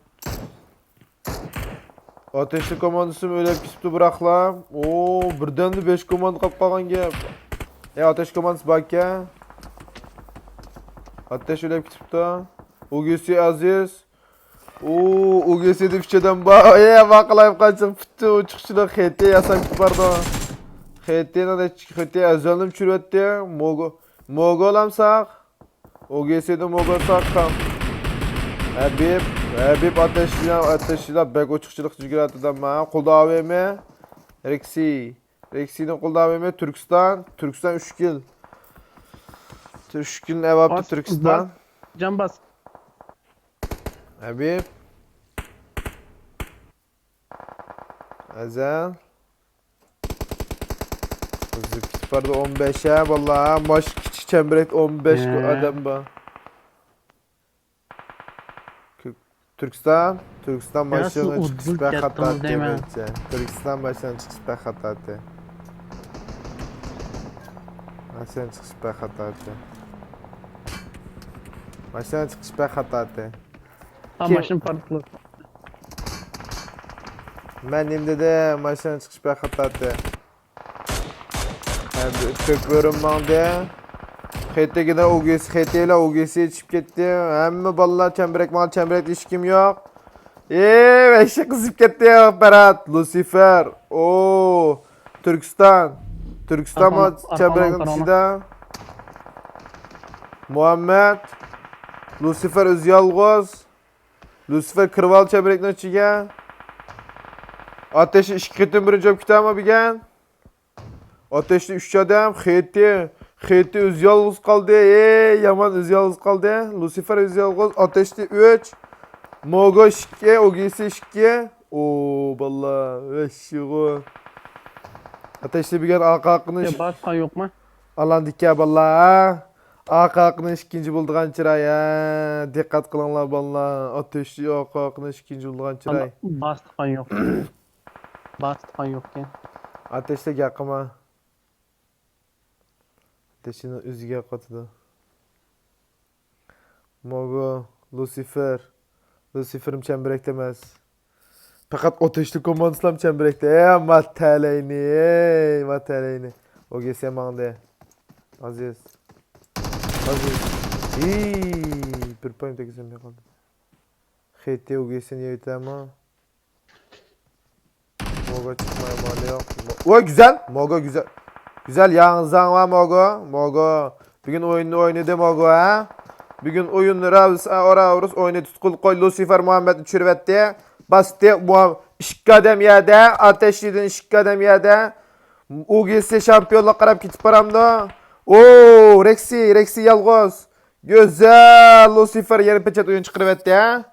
ئاتەشلى كوماندىسىمۇ ئۆلۈپ كېتىپتۇ، بىراقلا. ئو، بىردەمدە بەش كوماندا قاپ قالغان گەپ. ئەي، ئاتەش كوماندىسى باركەن. ئاتەش ئۆلۈپ كېتىپتۇ. ئۇ گې سى ئازىز. ئو، ئۇ گې سىدە ئۈچ ئادەم بار. ئەي، ما قىلايمىقان، پۈتۈن ئوچۇقچىلىق خېتى ياساپ كېتىپ بارىدۇ. خېتىنىڭ، خېتى ئەزەلدىن چۈشۈرۈۋەتتى. موگو-، موگولام ساق. ئۇ گې سىدىن موگول ساققان. ھەبىب، ھەبىب ئاتەشلىنىڭ، ئاتەشلىنىڭ بەك ئوچۇقچىلىق يۈگۈرەتتى دەمما. قولدا ئا ۋې مې. رېكسى. رېكسىنىڭ قولدا ئا ۋې مې. تۈركىستان، تۈركىستان ئۈچ كىل. ئۈچ كىل ئەۋاپتۇ باس، تۈركىستان. باس. جان باس. ھەبىب. ئەزەل. ئۆزى كېتىپ بارىدۇ، ئون بەش ھە، باللا، ھە، ماش كىچىك چەمبىرەكتە ئون بەش ھە. ئادەم بار. كۆ-، تۈركىستان، تۈركىستان يا، ماشىنا سىز چىقىش ئۇدۇل بەك كەتتىڭىز خاتا دەيمەن. دېمەكچى. تۈركىستان ماشىنا چىقىش بەك خاتا دە. ماشىنا چىقىش بەك خاتا دە. ماشىنا چىقىش بەك خاتا دە. ھا، كىم؟ ماشىنا پارتلىدى. مەن نېمە دېدىم؟ ماشىنا چىقىش بەك خاتا دە. ھە، كۆك بۆرىم ماڭدى. خېتىگىنە ئۇ گې سى، خېتىلا ئۇ گې سى چۈشۈپ كەتتى. ھەممە بالىلار چەمبىرەك ماڭا، چەمبىرەكتە ھېچكىم يوق. ئېي، ۋەھشىي قىزىپ كەتتى، پەرھات، لۇسىفېر. ئو، تۈركىستان. تۈركىستان ئارقاڭ، ماڭا ئارقاڭ، چەمبىرەكنىڭ ئارقاڭ. ئىچىدە. مۇھەممەد. لۇسىفېر ئۆزى يالغۇز. لۇسىفېر كىرىۋال چەمبىرەكنىڭ ئىچىگە. ئاتەشنى ئىككى قېتىم بىرىنچى بولۇپ كېتەرمۇ بىگەن؟ ئاتەشلى ئۈچ ئادەم، خېتى، خېتى ئۆزى يالغۇز قالدى. ئېي، يامان ئۆزى يالغۇز قالدى. لۇسىفېر ئۆزى يالغۇز، ئاتەشلى ئۈچ، موگو ئىككى، ئۇ گې سى ئىككى. ئو، باللا، ۋەھشىيغۇ. ئاتەشلى بۈگۈن ئارقا ئارقىنى يا، باشقا يوقما؟ ئالاندىكە، باللا، ھە؟ ئارقا ئارقىنى ئىككىنچى بولىدىغان چىراي، ھە؟ دىققەت قىلىڭلار، باللا. ئاتەشلى ئارقا ئارقىنى ئىككىنچى بولىدىغان چىراي. باشقا يوق. بار تۇتقان يوقكەن. ئاتەشتە گەپ قىلما. ئاتەشنىڭ ئۆزىگە قاتىدۇ. موگو، لۇسىفېر. لۇسىفېرمۇ چەمبىرەكتە ئەمەس. پەقەت ئاتەشلىك كوماندىسىلام چەمبىرەكتە. ئەي، ما تەلەينى، ئەي، ما تەلەينى. ئۇ گې سى ماڭدى. ئازىز. ئازىز. ھىي، بىر پايىم تەگسەم قالدى. خېتى ئۇ گې سىنى يەيتەمۇ؟ موگو چىقماي مالى يوق. مو-، ۋاي، گۈزەل! موگو گۈزەل. گۈزەل، ياڭزاڭ ۋە موگو. موگو. بۈگۈن ئويۇننى ئوينىدى موگو، ھە؟ بۈگۈن ئويۇننى راۋس ئورا ئورۇس ئوينى تۇتقىلى قوي. لۇسىفېر مۇھەممەدنى چۈشۈرۈۋەتتى. باستى. مۇ-، ئىككى ئادەم يەردە. ئاتەشلىدىن ئىككى ئادەم يەردە. ئۇگېسى شامپىيونلۇققا قاراپ كېتىپ بارامدۇ؟ ئو، رېكسى، رېكسى يالغۇز. گۈزەل، لۇسىفېر يەنە پېچەت ئويۇن چىقىرىۋەتتى، ھە؟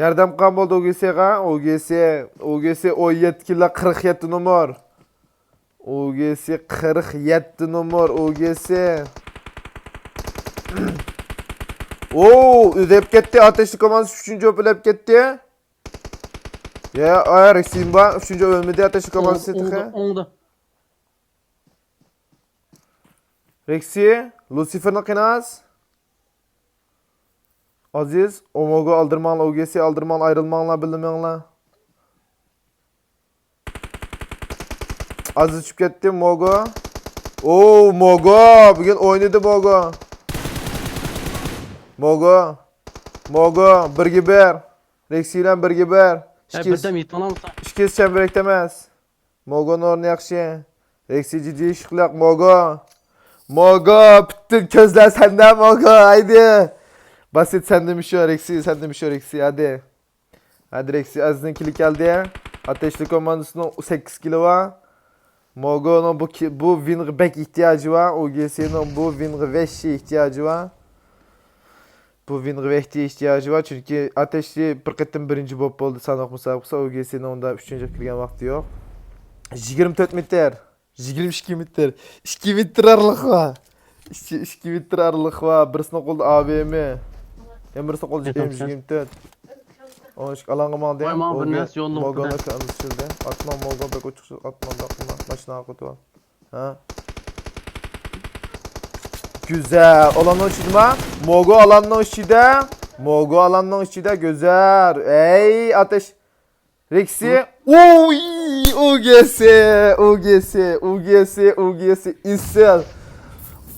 ياردەم قىلغان بولدى ئۇگېسىغا. ئۇگېسى، ئۇگېسى ئون يەتتە كىللا، قىرىق يەتتە نومۇر. ئۇگېسى قىرىق يەتتە نومۇر، ئۇگېسى. ئو، ئۆلۈپ كەتتى، ئاتەشلىك كوماندىسى ئۈچىنچى بولۇپ ئۆلۈپ كەتتى. يا، ئاي، رېكسىم بار، ئۈچىنچى ئۆلمىدى، ئاتەشلىك كوماندىسى تېخى. ئوڭدا، ئوڭدا. رېكسى، لۇسىفېرنى قىيناس. ئازىز، ئوموگو ئالدىرماڭلار، ئۇگېسى ئالدىرماڭلار، ئايرىلماڭلار، بىللە مېڭىڭلار. ئازىز چۈشۈپ كەتتى، موگو. ئو، موگو، بۈگۈن ئوينىدى موگو. موگو، موگو، بىرگە بىر. رېكسى بىلەن بىرگە بىر. ھە، ئىككىز، بىردەم يېتىڭلار. ئىككىز چەمبىرەكتە ئەمەس. موگونىڭ ئورنى ياخشى. رېكسى جىجى ئىشقىلىق، موگو. موگو، پۈتۈن كۆزلەر سەندە، موگو، ھەيدى. باسىت سەندىمۇ شۇ، رېكسى سەندىمۇ شۇ، رېكسى، ھەدى. ھەدى رېكسى، ئازىزنىڭ كىلى كەلدى. ئاتەشلىك كوماندىسىنىڭ سەككىز كىلى بار. موگونىڭ بۇ كى-، بۇ ۋىنغا بەك ئېھتىياجى بار. ئۇگېسىنىڭ بۇ ۋىنغا ۋەھشىي ئېھتىياجى بار. بۇ ۋىنغا ۋەھشىي ئېھتىياجى بار، چۈنكى ئاتەشلىك بىر قېتىم بىرىنچى بولۇپ بولدى ساناق مۇسابىقىسى، ئۇگېسىنىڭ ئۇندا ئۈچىنچى كىرگەن ۋاقتى يوق. يىگىرمە تۆت مېتىر، يىگىرمە ئىككى مېتىر، ئىككى مېتىر ئارىلىق بار. ئىككى، ئىككى مېتىر ئارىلىق بار. بىرسىنىڭ قولىدا ئا ۋې ئېم، يەنە بىرسىنىڭ قولىدا ئېم يىگىرمە تۆت. ئون ئىككى ئالانغا ماڭدى. ۋاي، ماڭا بىر نەرسە يوللىما. موگونغا كۆرۈنۈش چۈشۈردى. ئاتما، موگو بەك ئوچۇق، ئاتما، ئاتما. ماشىنا ئاقىتىۋال. ھە؟ گۈزەل. ئالاننىڭ ئىچىدىما؟ موگو ئالاننىڭ ئىچىدە. موگو ئالاننىڭ ئىچىدە. گۈزەل. ئەي، ئاتەش. رېكسى. ئۇي، ئۇگېسى، ئۇگېسى، ئۇگېسى، ئۇگېسى. ئېسىل.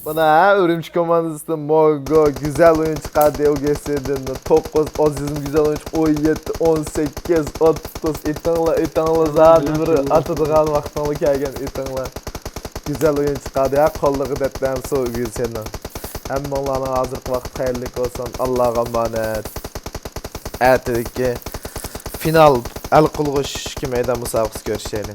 مانا، ھە، ئۈرۈمچى كوماندىسىدىن موگو گۈزەل ئويۇن چىقاردى ئۇگېسىدىن. توققۇز، ئازىزمۇ گۈزەل ئويۇن چىق-، ئون يەتتە، ئون سەككىز، ئوتتۇز. ئېتىڭلار، ئېتىڭلار، زادى بىر ئاتىدىغان ۋاقتىڭلار كەلگەن، ئېتىڭلار. گۈزەل ئويۇن چىقاردى، ھە، قوللىرىغا دەپلەمسۇ ئۈگېسىنىڭ. ھەممىڭلارنىڭ ھازىرقى ۋاقىت خەيرلىك بولسۇن. ئاللاغا ئامانەت. ئەتىدىكى فىنال ھەل قىلغۇچ ئىككى مەيدان مۇسابىقىسى كۆرۈشەيلى.